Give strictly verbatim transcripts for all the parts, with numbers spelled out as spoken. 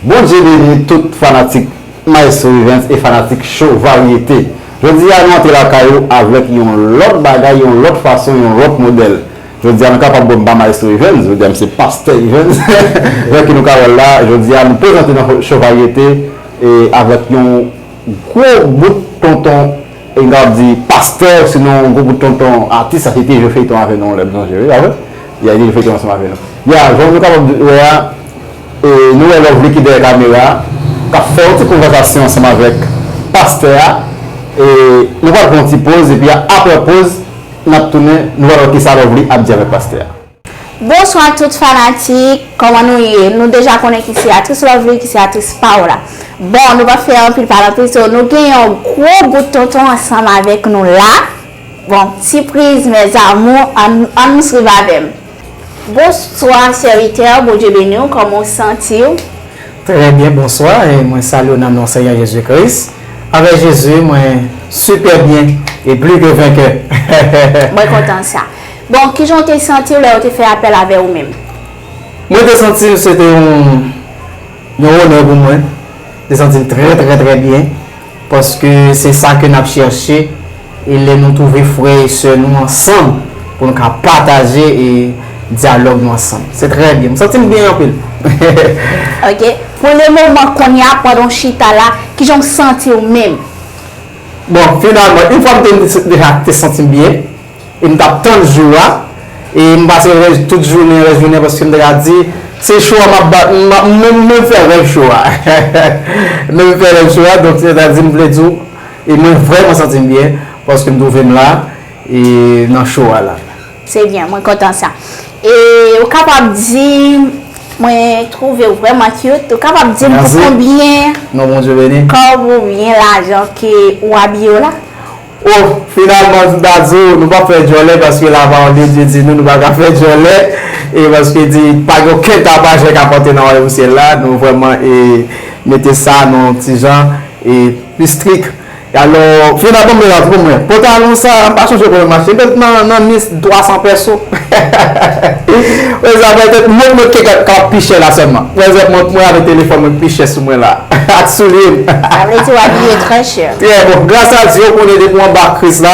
Bondye beni tout fanatik Maestro Evens e fanatik Cho Varyete. Jodi a nou antre lakay ou avèk yon lòt bagay, yon lòt fason, yon lòt modèl. Jodi a nou kapab, bon, m pa Maestro Evens, jodi a m se Pastè Evens. Jan ke nou ka wè l la, jodi a nou prezante nan Cho Varyete e avèk yon gwo bout tonton, e m kapab di pastè, sinon yon gwo bout tonton atis, sa ki te jwe feyton avè nou, lè m sonje, wi, pa vre? Ya, li te jwe feyton ansanm avè nou. Ya, jan nou kapab di, wè a, e, nou wè Lovely ki dèyè kamera a, k ap fè yon ti konvèsasyon ansanm avèk pastè a, e nou pral pran yon ti poz, epi a, apre poz, n ap tounen, nou pral wè kisa Lovely ap di avèk pastè a. Bonswa tout fanatik, kòman nou ye? Nou deja konnen ki se atris Lovely, ki se atris Paola. Bon, nou pa fè anpil pale anpil, so nou gen yon gwo bout tonton ansanm avèk nou la. Bon, sipriz, mes amours, ann, ann swiv avè m. Bonswa, sèvitè, Bondye beni w, kòman w santi w? Trè byen, bonswa, e mwen salye w nan non Senyè Jezi Kris. Avèk Jezi, mwen sipè byen e pli ke venkè. Mwen kontan sa. Bon, kijan w te santi w lè yo te fè apèl avè w menm? Mwen te santi se te yon, yon onè pou mwen. Te santi m trè, trè, trè byen. Paske se sa ke n ap chèche. E lè nou twouve frè e sè nou ansanm pou nou ka pataje e dyalòg nou ansanm. Se trè byen. M santi m byen anpil. Ok. Pou le moman, kounye a, pandan w chita la, kijan w santi w menm? Bon, finalman, yon fwa m te, deja te santi m byen, e m t ap tann jou a, e m pase rès tout jounen, rès jounen, paske m te ka di, se cho a m ap bat, m ap, m menm, menm fè rèv cho a. Menm fè rèv cho a, donk, sètadi, m vle di w, e mwen vrèman santi m byen, paske m twouve m la, e nan cho a la. Se byen, mwen kontan sa. E ou kapab di, mwen twouve w vrèman cute, ou kapab di m pou konbyen kòb oubyen lajan ke ou abiye w la? Oh, finalman, m ta di w, nou p ap fè djòlè paske lapawòl de Dye di nou, nou pa ka fè djòlè, e paske di, pa gen okenn tapajè k ap antre nan wayòm syèl la, nou vrèman, e, mete sa nan yon ti jan, e, pi strik. E alò, finalman, m te di pou mwen, pantalon sa, m pa chonje konbyen m achte, petèt nan, nan Nice, twa san pèso. Wè sa, petèt, mwen, mwen, ki ka, ka pi chè la sèlman. Pa egzanp, mwen, mwen avèk telefòn mwen pi chè sou mwen la. Ak soulye m. Sa vle di w abiye trè chè. Trè bon. Gras a Dye, ou konnen depi w anba Kris la,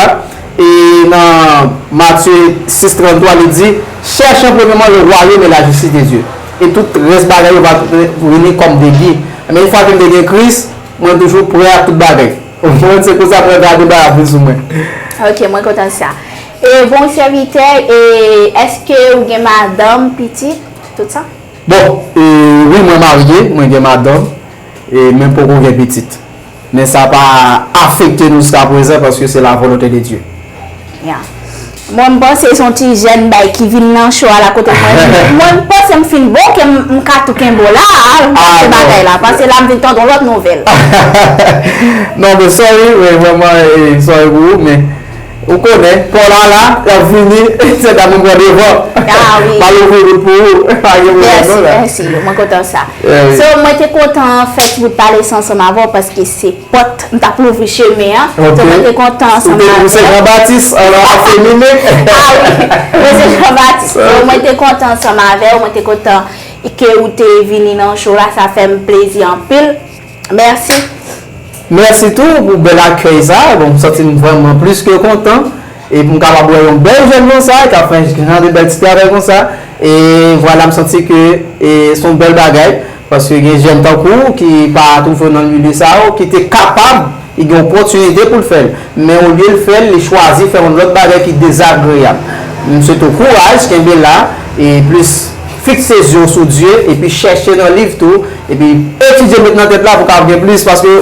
e nan Matye sis trannntwa, li di, cherchez en premier le royaume et la justice de Dieu. E tout rès bagay yo va vini kòm degi. Men yon fwa ke m te gen Kris, mwen toujou prè ak tout bagay. Mwen se konsa mwen ka debalase sou mwen. Ok, mwen kontan sa. E bon sèvitè, e èske ou gen madanm, pitit, tout sa? Bon, e, wi, mwen marye, mwen gen madanm, e, men poko gen pitit. Men sa pa afekte nou jiska prezan paske se la volonté de Dieu. Ya. Mwen, m panse se yon ti jèn bay ki vin nan cho a la kote mwen. Mwen, m panse m fin bon ke m, m ka tou kenbe w la, m panse bagay la. Paske la, m vin tande yon lòt nouvèl. Non, men sorry, men vrèman, e, sorry pou ou, men ou konnen, pa w la la, l ap vini, se ta moun pran devan. Ah, wi. M al ouvri wout pou ou, pa gen pwoblèm non la. Mèsi, mèsi, mwen kontan sa. So, mwen te kontan fè ti bout pale sa ansanm avè w paske se pòt, m t ap louvri chemen an. Ok. So, mwen te kontan ansanm avè w. Ou se Jean Baptiste, an, an feminen. Ah wi, mwen se Jean Baptiste. So, mwen te kontan ansanm avè w, mwen te kontan ke ou te vini nan show la, sa fè m plezi anpil. Mèsi. Mèsi tou pou bèl akèy sa. Bon, m santi m vrèman plis ke kontan. E pou m kapab wè yon bèl jèn konsa, k ap fè jan de bèl ti travay konsa. E vwala, m santi ke, e, se yon bèl bagay. Paske gen jèn tankou w ki pa twouve w nan milye sa yo, ki te kapab, li gen opòtinite pou l fè l. Men olye l fè l, li chwazi fè yon lòt bagay ki dezagreyab. M swete w kouraj, kenbe la, e plis fikse zye w sou Dye, epi chèche nan liv tou, epi etidye, met nan tèt la pou w kapab gen plis, paske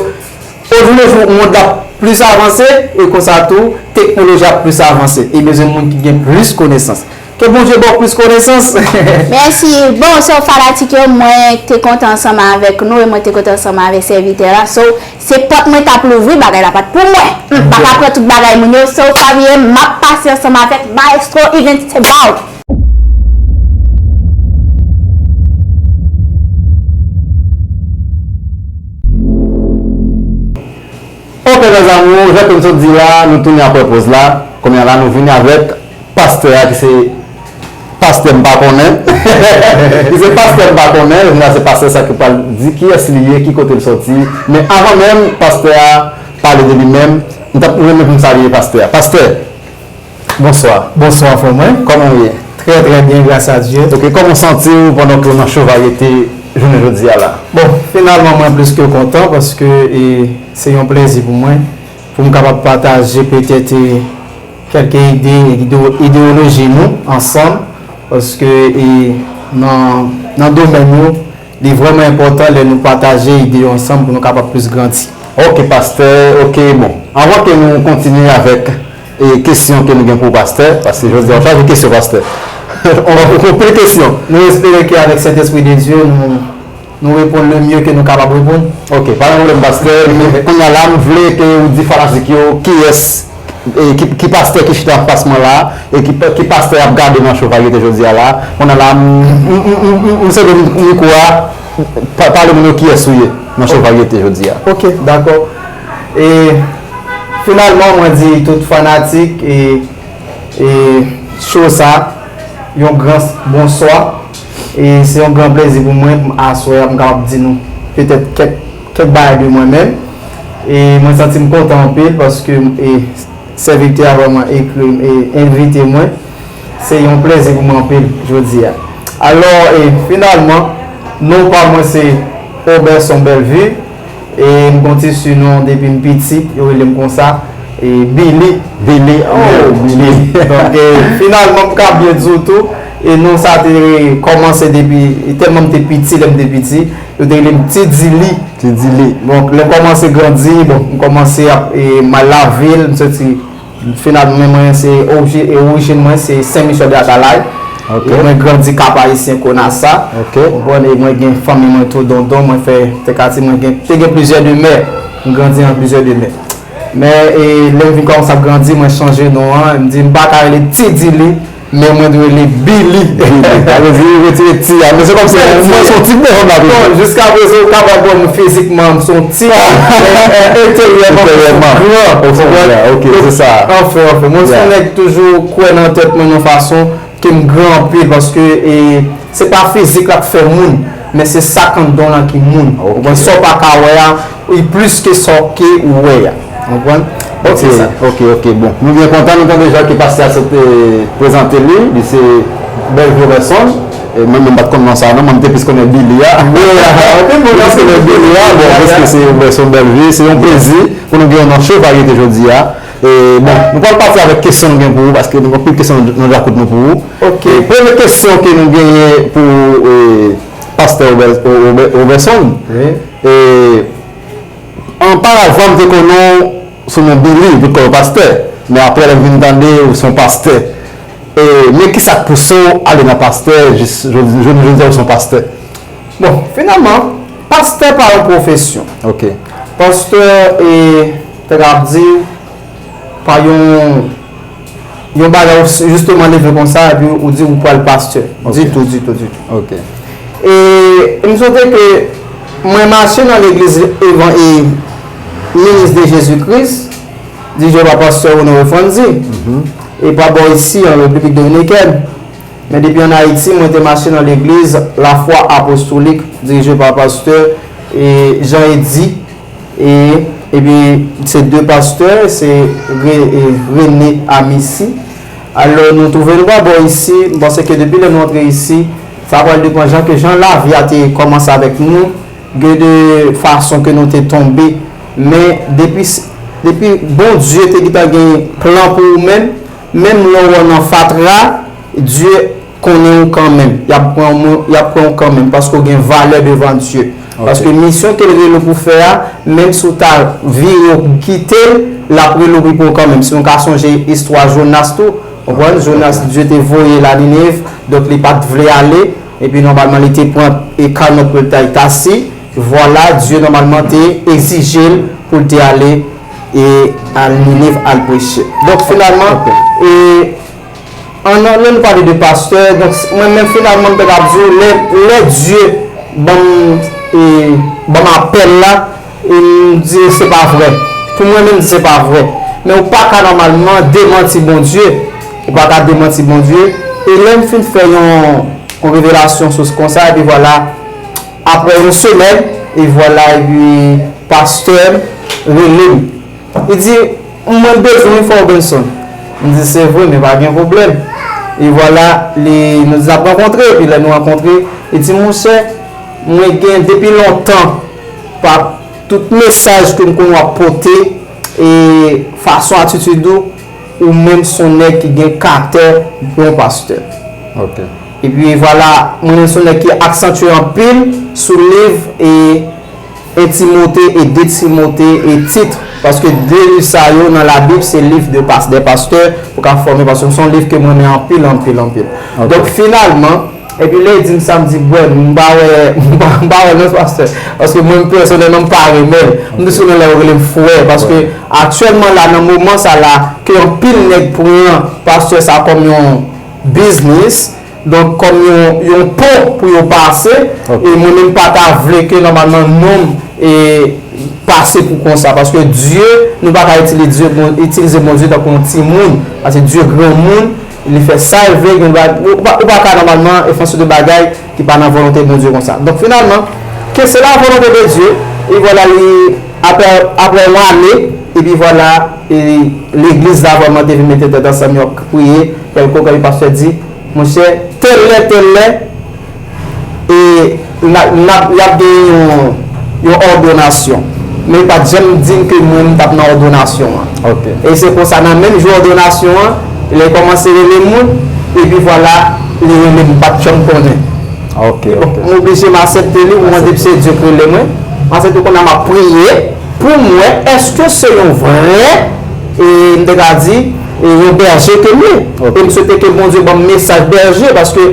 ojoudijou, mond la plis avanse, e konsa tou, teknoloji ap plis avanse, e bezwen moun ki gen plis konesans. Ke Bondye ba w plis konesans. Mèsi. Bon, so fanatik yo, mwen te kontan ansanm avèk nou e mwen te kontan ansanm avèk sèvitè la. So, se pòt mwen t ap louvri, bagay la pa t pou mwen. M pa ka pran tout bagay moun yo. So, pa bliye, m ap pase ansanm avèk Maestro Event, se ba w. Ok, mes amours, jan ke m sot di la, nou tounen apre poz la. Kounye a la, nou vini avèk pastè a ki se Pastè m pa konnen. Li se pastè m pa konnen, jodi a se pastè sa ki pral di kiyès li ye, ki kote l soti. Men avan menm pastè a pale de li menm, m t ap renmen pou m salye pastè a. Pastè, bonswa. Bonswa, frè mwen. Kòman w ye? Trè, trè byen, gras a Dye. Ok, kòman w santi w pandan ke w nan Cho Varyete jounen jodi a la? Bon, finalman, mwen plis ke kontan paske e, se yon plezi pou mwen pou m kapab pataje petèt e, kèlke ide, ide, ideyoloji nou ansanm, paske e, nan, nan domèn yo, li vrèman enpòtan lè nou pataje ide yo ansanm pou nou kapab plis grandi. Ok, pastè, ok, bon. Anvan ke nou kontinye avèk e, kesyon ke nou gen pou pastè, paske jodi a w chaje kesyon, pastè. On, on pil kesyon. Nou espere ke avèk Sentespri de Dye, nou, nou reponn le mye ke nou kapab reponn. Ok, pa gen pwoblèm, pastè. Men kounye a la, m vle ke ou di fanatik yo kiyès, e, ki, ki pastè ki chita anfas mwen la, e ki, ki pastè y ap gade nan Cho Varyete jodi a la. Kounye a la, m, m, m, m, m, m sede mikwo a, pa, pale moun yo kiyès ou ye nan Cho Varyete jodi a. Ok, dakò. E finalman, mwen di tout fanatik e, e cho sa, yon gran bonswa. E se yon gran plezi pou mwen, pou aswè a, pou m kapab di nou petèt kèk, kèk bagay de mwen menm. E mwen santi m kontan anpil paske e, sèvitè a vrèman ekri m e envite mwen. Se yon plezi pou mwen anpil jodi a. Alò, e, finalman, non pa mwen se Oberson Bellevue. E m gon ti sinon depi m piti, yo rele m konsa, e Billy. Billy, oh, Billy. Donk, e, finalman, m ka byen di w tou, e non sa te kòmanse depi, e tèlman m te piti, lè m te piti, yo te rele m Ti Dili. Ti Dili. Donk, lè m kòmanse grandi, bon, m kòmanse ap, e, m al lavil, m soti Finalman, men mwen se orji-, e orijin mwen se Sen Michèl de Atalay. Ok. E mwen grandi Kap Ayisyen, Konasa. Ok. Ou konprann, e mwen gen fanmi mwen tou Dondon, mwen fè, te ka di mwen gen, te gen plizyè demè. Mwen grandi nan plizyè demè. Men, e, lè m vin kòmanse ap grandi, mwen chanje non an. M di, m pa ka rele Ti Dili, men mwen dwe rele Billy. Billy. Sa vle di, ou retire ti a. Men se kòmsi, mwen se yon ti bòn la toujou. Bon, jiska prezan, ou kapab wè m fizikman, m se yon ti, men, e, enteryèman, m se yon gran. Ou se yon gran, ok, se sa. Anfen, anfen. Mwen se yon nèg ki toujou kwè nan tèt mwen yon fason ke m gran anpil, paske, e, se pa fizik la k fè moun, men se sa k anndan w lan ki moun. Ok. Ou konprann? Sa w pa ka wè a, li plis ke sa w ke ou wè a. Ou konprann? Donk, se sa. Ok, ok, bon. Nou byen kontan, nou tande jan ke pastè a sot, e, prezante li. Li se Bellevue Oberson. E mwen menm, m pa t konn non sa a, non. Mwen, m te plis konnen Billy a. Wi, a, ok, bon, m te plis konnen Billy a. Bon, paske se Oberson Bellevue. Se yon plezi pou nou gen w nan Cho Varyete jodi a. E, bon, nou pral pati avèk kesyon nou gen pou ou, paske nou gen anpil kesyon nan, nan djakout nou pou ou. Ok. E, premye kesyon ke nou genyen pou, e, pastè Ober-, Ober-, Oberson. Wi. E, anparavan, m te konnen w sou non Billy, tout kò w pastè. Men apre, lè m vin tande w se yon pastè. E, men kisa k pouse w ale nan pastè, jis jodi, jodi, jodi a w se yon pastè? Bon, finalman, pastè pa yon pwofesyon. Ok. Pastè, e, te ka ap di, pa yon, yon bagay ou s-, jisteman leve konsa, epi ou di ou pral pastè. Ok. Ditou, ditou, ditou. Ok. E m swete ke mwen mache nan legliz evan-, e, Minis de Jezi Kris, dirije pa pastè Honore Frandy, mhm, e pa bò isi, an Repiblik Dominikèn. Men depi ann Ayiti, mwen te mache nan legliz Lafwa Apostolik, dirije pa pastè, e, Jean Eddy, e, epi se de pastè, se Re-, e, René Amici. Alò, nou twouve nou pa bò isi, m panse ke depi lè nou antre isi, sa pral depann jan ke jan lavi a te kòmanse avèk nou, gen de fason ke nou te tonbe, men depi s-, depi Bondye te gentan gen plan pou ou menm, menm lè w nan fatra, Dye konnen w kanmenm. Y ap pran w, y ap pran w kanmenm, paske w gen valè devan Dye. Ok. Paske misyon ke l rele w pou fè a, menm si w ta vire w kite l, l ap rele w pou pran w kanmenm. Si nou ka sonje istwa Jonas tou, w konprann? Jonas, Dye te voye l a Niniv, donk li pa t vle ale, epi nòmalman li te pran e kalòt pou l t al Tasi. Vwala, Dye nòmalman te egzije l pou l te ale e al Niniv al preche. Donk finalman, ok, e An, an, lè nou pale de pastè, donk, mwen menm, finalman, m te ka ap di w, lè, lè Dye ban m, e, ban m apèl la, e m di se pa vrè. Pou mwen menm, se pa vrè. Men ou pa ka nòmalman demanti Bondye. Ou pa ka demanti Bondye. E lè m fin fè yon, yon revelasyon sou konsa, epi vwala, apre yon semèn, e vwala, epi pastè m rele m. Li di, "Mwen bezwen w, frè Robenson." M di, "Se vre, men pa gen pwoblèm." E vwala, li, nou di n ap rankontre, epi lè nou rankontre, li di, "Monchè, mwen gen depi lontan, pa tout mesaj ke m konn w ap pote, e fason atitid ou, ou menm se yon nèg ki gen katè pou yon pastè." Ok. Epi vwala, mwen menm se yon nèg ki aksantye anpil sou liv e en Timote e de Timote e Tit, paske de liv sa yo nan Labib se liv de pas, de pastè pou ka fòme, paske se yon liv ke mwen renmen anpil, anpil, anpil. Ok. Donk, finalman, epi lè l di m sa, m di, "Bwè, m pa wè, m pa, m pa wè non, pastè." Paske mwen, pèsonèlman, m pa renmen l. M di sou lè yo rele m frè, paske aktyèlman la, nan moman sa la, ke anpil nèg pran pastè sa kòm yon biznis, donk, kòm yon, yon pon pou yo pase, e mwen menm pa ta vle ke nòmalman non m e pase pou konsa, paske Dye, nou pa ka itilize Bon, itilize Bondye tankou yon timoun, paske Dye granmoun, li fè sa l vle, gen bagay, ou pa, ou pa ka nòmalman enflyanse de bagay ki pa nan volonte Bondye konsa. Donk, finalman, ke se la volonte de Dye, e vwala, li, apre, apre yon ane, epi vwala, e legliz la vrèman te vin mete tèt ansanm, yo ap priye, kèlkonk, epi pastè di, "Monchè, tèl lè, tèl lè, e n ap, n ap, y ap gen yon, yon òdonasyon." Men li pa t janm di m ke mwen, m t ap nan òdonasyon an. Ok. E se konsa, nan menm jou òdonasyon an, lè l kòmanse rele moun, epi vwala, li rele m, m pa t janm konnen. Ok, ok. M oblije m aksepte li, m mande misye Dye k rele mwen. M aksepte, kounye a m ap priye pou m wè èske se yon vrè, e m te ka di, e yon bèje ke m ye. Ok. E m swete ke Bondye ban m mesaj bèje, paske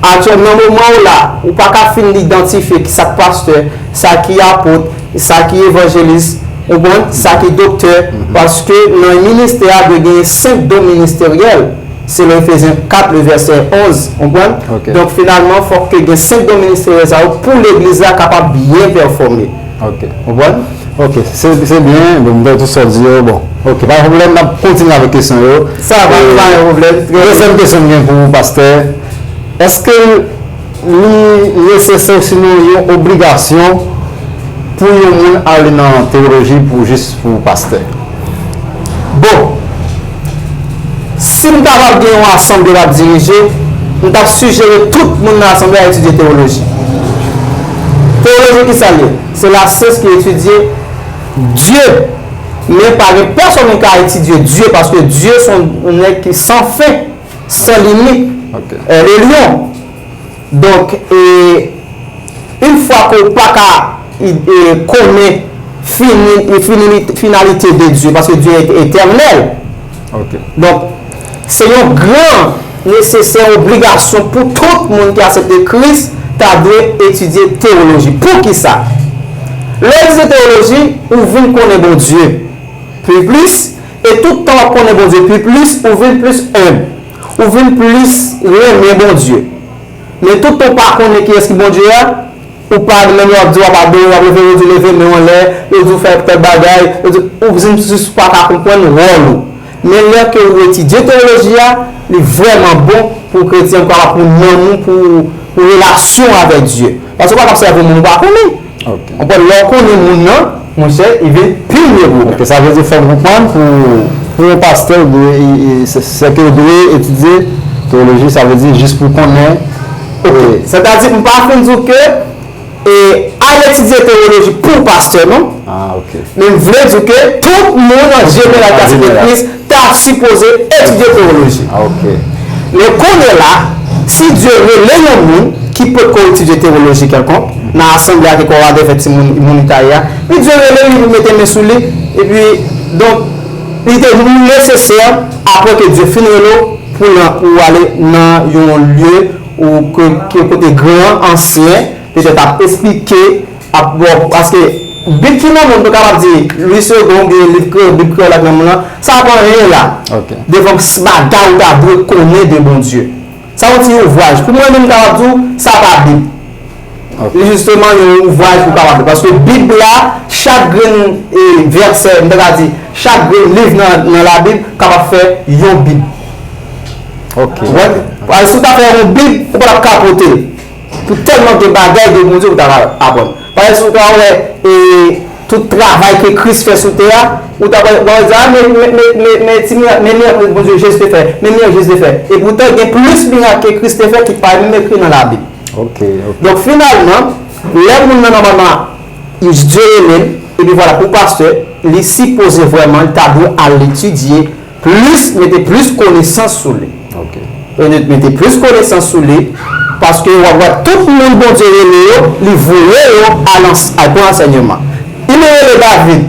aktyèl, nan moman w la, ou pa ka fin idantifye ki sa k pastè, sa ki apot, sa ki evanjelis, ou konprann, sa ki doktè, paske nan ministè a dwe gen senk don ministeryèl, selon Efezyen kat, le vèsè onz, ou konprann? Ok. Donk, finalman, fòk ke gen senk don ministeryèl sa yo pou legliz la kapab byen pèfòme. Ok. Ou konprann? Ok, se, se byen, bon, m tande tout sa w di yo, bon. Ok, pa gen pwoblèm, n ap kontinye avèk kesyon yo. Sa va, e, pa gen pwoblèm. Dezyèm kesyon m gen pou ou, pastè, èske li nesesè, sinon yon obligasyon pou yon moun ale nan teyoloji pou jis pou pastè? Bon, si m kapab gen yon asanble m ap dirije, m t ap sijere tout moun nan asanble a etidye teyoloji. Teyoloji ki sa l ye? Se lasyans ki etidye Dye. Men pa gen pèsonn ki ka etidye Dye, paske Dye se yon nèg ki san fen, san limit. Ok. E, le lyon. Donk, e, yon fwa ke w pa ka, e, konnen fini, e, fini, finalite de Dye, paske Dye e etènèl. Ok. Donk, se yon gran nesesè, obligasyon pou tout moun ki aksepte Kris ta dwe etidye teyoloji. Poukisa? Lè w etidye teyoloji, ou vin konnen Bondye pi plis, e tout tan w ap konnen Bondye pi plis, ou vin plis enb, ou vin plis renmen Bondye. Men tout tan w pa konnen kiyès ki Bondye a, ou pa menm, yo ap di w ap adore, yo ap leve, yo di w leve men w anlè, yo di w fè tèl bagay, yo di, ou jis pa ka konprann wòl ou. Men lè ke ou etidye teyoloji a, li vrèman bon pou kretyen, pou kapab pou nanm ou, pou, pou relasyon avèk Dye. Paske ou pa ka sèvi moun ou pa konnen. Ok. Ou konprann, lè w konnen moun nan, monchè, li vin pi mye pou ou. Ok, sa vle di fò n konprann pou, pou yon pastè, ou dwe, e, e, se, se ke ou dwe etidye teyoloji, sa vle di jis pou konnen. Ok, e, sètadi m pa fin di w ke, e, al etidye teyoloji pou pastè, non? Ah, ok. Men m vle di w ke tout moun an jeneral ki aksepte Kris ta sipoze etidye teyoloji. Ah, ok. Men kounye la, si Dye rele yon moun ki potko etidye teyoloji kèlkonk, nan asanble a ke kòwade fè timoun, moun li ta ye a, men Dye rele li, li mete men sou li, epi, donk, li te nesesè, apre ke Dye fin rele w, pou nan, pou w ale nan yon lye ou ke, ke kote gran ansyen, petèt ap esplike, ap, bon, paske Bib ki nan men w, nou kapab di, Louis Segond, oubyen liv kreyòl, Bib kreyòl la ki nan men w lan, sa pa anyen la. Ok. Devan s-, bagay ou ta dwe konnen de Bondye. Sa yon ti ouvraj. Pou mwen menm, m kapab di w, sa pa Bib. Ok. Li jisteman yon ouvraj ou kapab li. Paske Bib la, chak grenn, e, vèsè, m ta ka di, chak grenn liv nan, nan Labib kapab fè yon Bib. Ok. Ou konprann? Paske si w ta fè yon Bib, ou pa t ap ka pote l. Pou tèlman gen bagay de Bondye ou ta ka aprann. Paske si w ta wè, e, tout travay ke Kris fè sou tè a, ou ta wè, w ap di, a, men, men, men, men, men ti mirak, men mirak Bondye Jezi te fè, men mirak Jezi te fè. E poutan, gen plis mirak ke Kris te fè ki pa menm ekri nan Labib. Ok, ok. Donk, finalman, lè moun nan nòmalman, Dye rele l, epi vwala, pou pastè, li sipoze vrèman, li ta dwe al etidye plis, mete plis konesans sou li. Ok. Mete, mete plis konesans sou li, paske w ap wè tout moun Bondye rele yo, li voye yo al ans-, al pran ansèyman. Li rele David,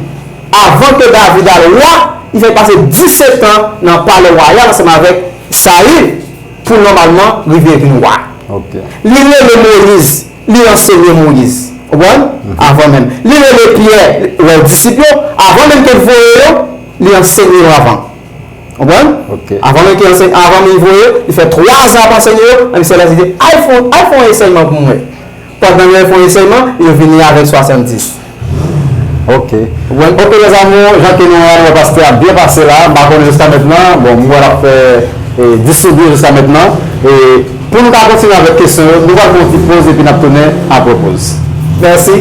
avan ke David al wa, li fèk pase disèt an nan palè wayal ansanm avèk Sayil pou nòmalman rive vin wa. Ok. Li rele Moyiz, li ansenye Moyiz. Ou konprann? Mhm. Avan menm. Li rele Pyè, lòt disip yo, avan menm ke l voye yo, li ansenye yo avan. Ou konprann? Ok. Avan menm ke ansenye, avan menm li voye yo, li fè twa zan ap ansenye yo, epi se la li di, al fè, al fè yon ansèyman pou mwen. Pandan yo fè yon ansèyman, yo vini avèk swasanndis. Ok. Ou konprann? Ok, mes amours, jan ke nou wè pastè a byen pase la, m pa konnen jiska mentnan, bon, m wè l ap fè, e, dis sou dis jiska mentnan. E pou nou ka kontinye avèk kesyon yo, nou pral fè yon ti poz epi n ap tounen apre poz. Mèsi.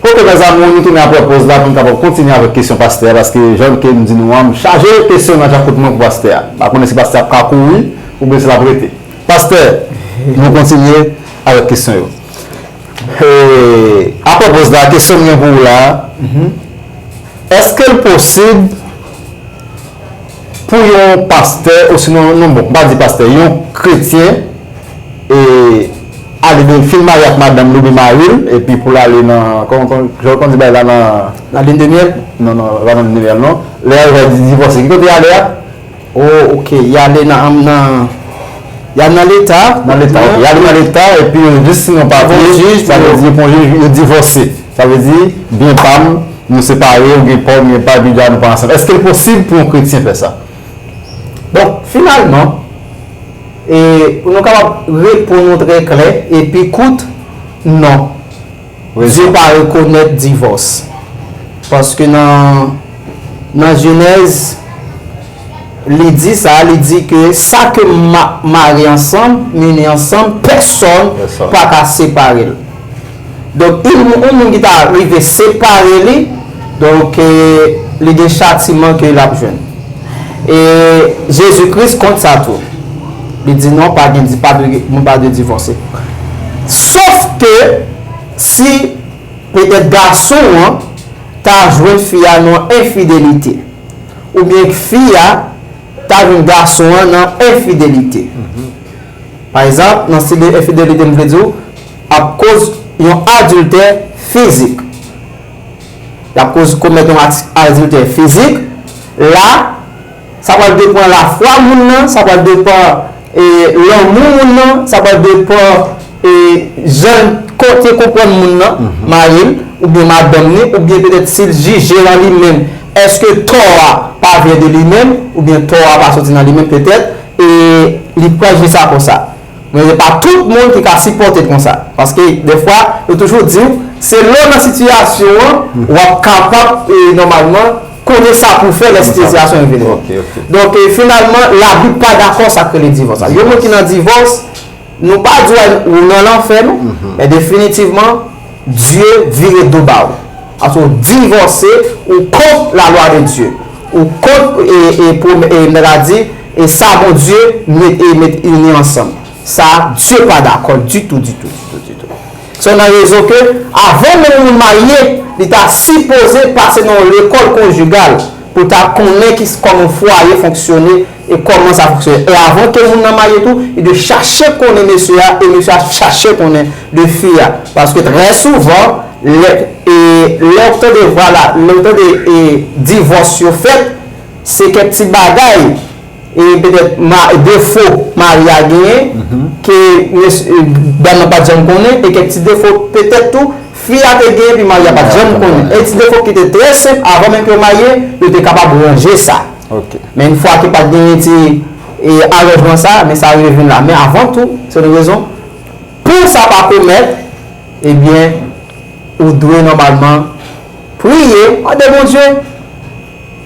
Ok, mes amours, nou tounen apre poz la pou n kapab kontinye avèk kesyon pastè a, paske jan ke m di nou an, m chaje kesyon nan djakout mwen pou pastè a. M pa konnen si pastè a ap ka kouri oubyen si l ap rete. Pastè, nou kontinye avèk kesyon yo. E, apre poz la, kesyon m gen pou ou la, èske l posib pou yon pastè, osinon, non, bon, m pa di pastè, yon kretyen, e, ale de, fin marye ak madanm li oubyen mari l, epi pou l ale nan, kòman, kòman, jan yo konn di bagay la nan la lune de miel? Non, non, pa nan lune de miel, non. Lè y al divòse, ki kote y ale a? Oh, ok, y ale nan, nan, y al nan leta. Nan leta, ok. Y ale nan leta, epi yo jis siyen yon papye, sa vle di, yo pran jij, yo divòse. Sa vle di, byen pa m, nou separe, ou gen pa w, m gen pa m, epi nou pa ansanm. Èske l posib pou yon kretyen fè sa? Donk, finalman, e, pou nou kapab reponn ou trè klè epi kout, non. Rezon. Dye pa rekonèt divòs. Paske nan, nan Jenèz, li di sa, li di ke sa ke m ma-, mare ansanm, m ini ansanm, pèsonn pa ka separe l. Donk, yon moun, yon moun ki ta rive separe li, donk, eh, li gen chatiman ke l ap jwenn. E Jezi Kris kont sa tou. Li di non, pa gen, pa dwe, moun pa dwe divòse. Sof ke si petèt gason an ta jwenn fi a nan enfidelite, oubyen fi a ta jwenn gason an nan enfidelite. Pa egzanp, nan stil de enfidelite, m vle di w, ap koz yon adiltè fizik. Y ap koz komèt yon ati-, adiltè fizik. La, sa pral depann lafwa moun nan, sa pral depann, e, lanmou moun nan, sa pral depann, e, jan kote konprann moun nan, mari l, oubyen madanm li, oubyen petèt si l jije nan li menm, èske tò a pa vyen de li menm, oubyen tò a pa soti nan li menm petèt, e li pral jije sa konsa. Men se pa tout moun ki ka sipòte l konsa. Paske, defwa, yo toujou di w, selon nan sitiyasyon an, w ap kapab, e, nòmalman, konnen sa pou w fè lè sitiyasyon an vini. Ok, ok. Donk, e, finalman, Labib pa dakò sa k rele divòs la. Yon moun ki nan divòs, nou pa di w ou nan lanfè, non. Men definitivman, Dye vire do ba w. Paske w divòse, ou kont lalwa de Dye. Ou kont, e, e, pwom-, e, nèg la di, e sa Bondye met, e, met ini ansanm. Sa, Dye pa dakò ditou, ditou, ditou, ditou. Se nan rezon ke, avan menm yon moun marye, li ta sipoze pase nan yon lekòl konjigal pou ta konnen ki, kòman fwaye fonksyone e kòman sa fonksyone. E avan ke moun nan marye tou, li dwe chache konnen mesye a, e mesye a chache konnen de fi a. Paske trè souvan, lè, e, lè w tande, vwala, lè w tande, e, divòs yo fèt, se kèk ti bagay, e petèt ma-, defo mari a genyen, ke mes-, e, dam nan pa t janm konnen, e kèk ti defo petèt tou, fi a te genyen, epi mari a pa t janm konnen. E ti defo ki te trè senp, avan menm ke yo marye, yo te kapab ranje sa. Ok. Men yon fwa ke pa t genyen ti, e, aranjman sa, men sa rive vin la. Men avan tou, se yon rezon, pou sa pa komèt, ebyen, ou dwe nòmalman priye, mande Bondye.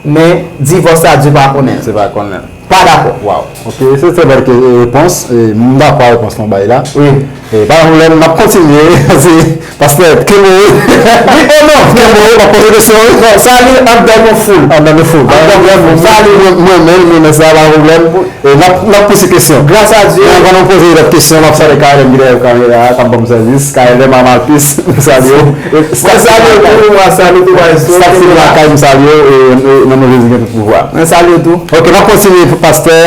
Men divòs la, Dye pa konnen l. Se pa konnen l. Pa dakò. Waw. Ok, se trè bèl ke- repons. E, m dakò ak repons lan w bay la. Wi. E, pa gen pwoblèm, n ap kontinye. Se pastè, kenbe w. Wi, o non. Kenbe w, w ap poze kesyon, wi. Sa li anndan yon foul. Anndan yon foul. Pa gen pwoblèm. Sa li mwen, mwen menm, mwen menm, sa pa gen pwoblèm. E, n ap, n ap poze kesyon. Gras a Dye. Men anvan nou poze lòt kesyon, m ap salye K L M ki dèyè kamera a, k ap ban m sèvis. K L M a Malpis, m salye w. E, mwen salye w tou, mwen salye w tou, maestro. Staff Fini Lakay, m salye w, e, e, nan non Jezi gen tout pouvwa. Mwen salye w tou. Ok, n ap kontinye, pastè.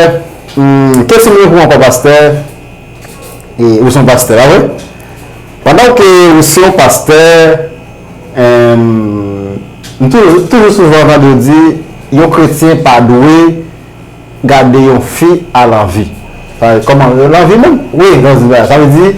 Hmm, kesyon m gen pou ou ankò, pastè. E, ou se yon pastè, pa vre? Pandan ke ou se yon pastè, em, m toujou, toujou souvan tande w di, yon kretyen pa dwe gade yon fi a lanvi. Sa, kòman, lanvi menm? Wi. Lanvi, sa vle di,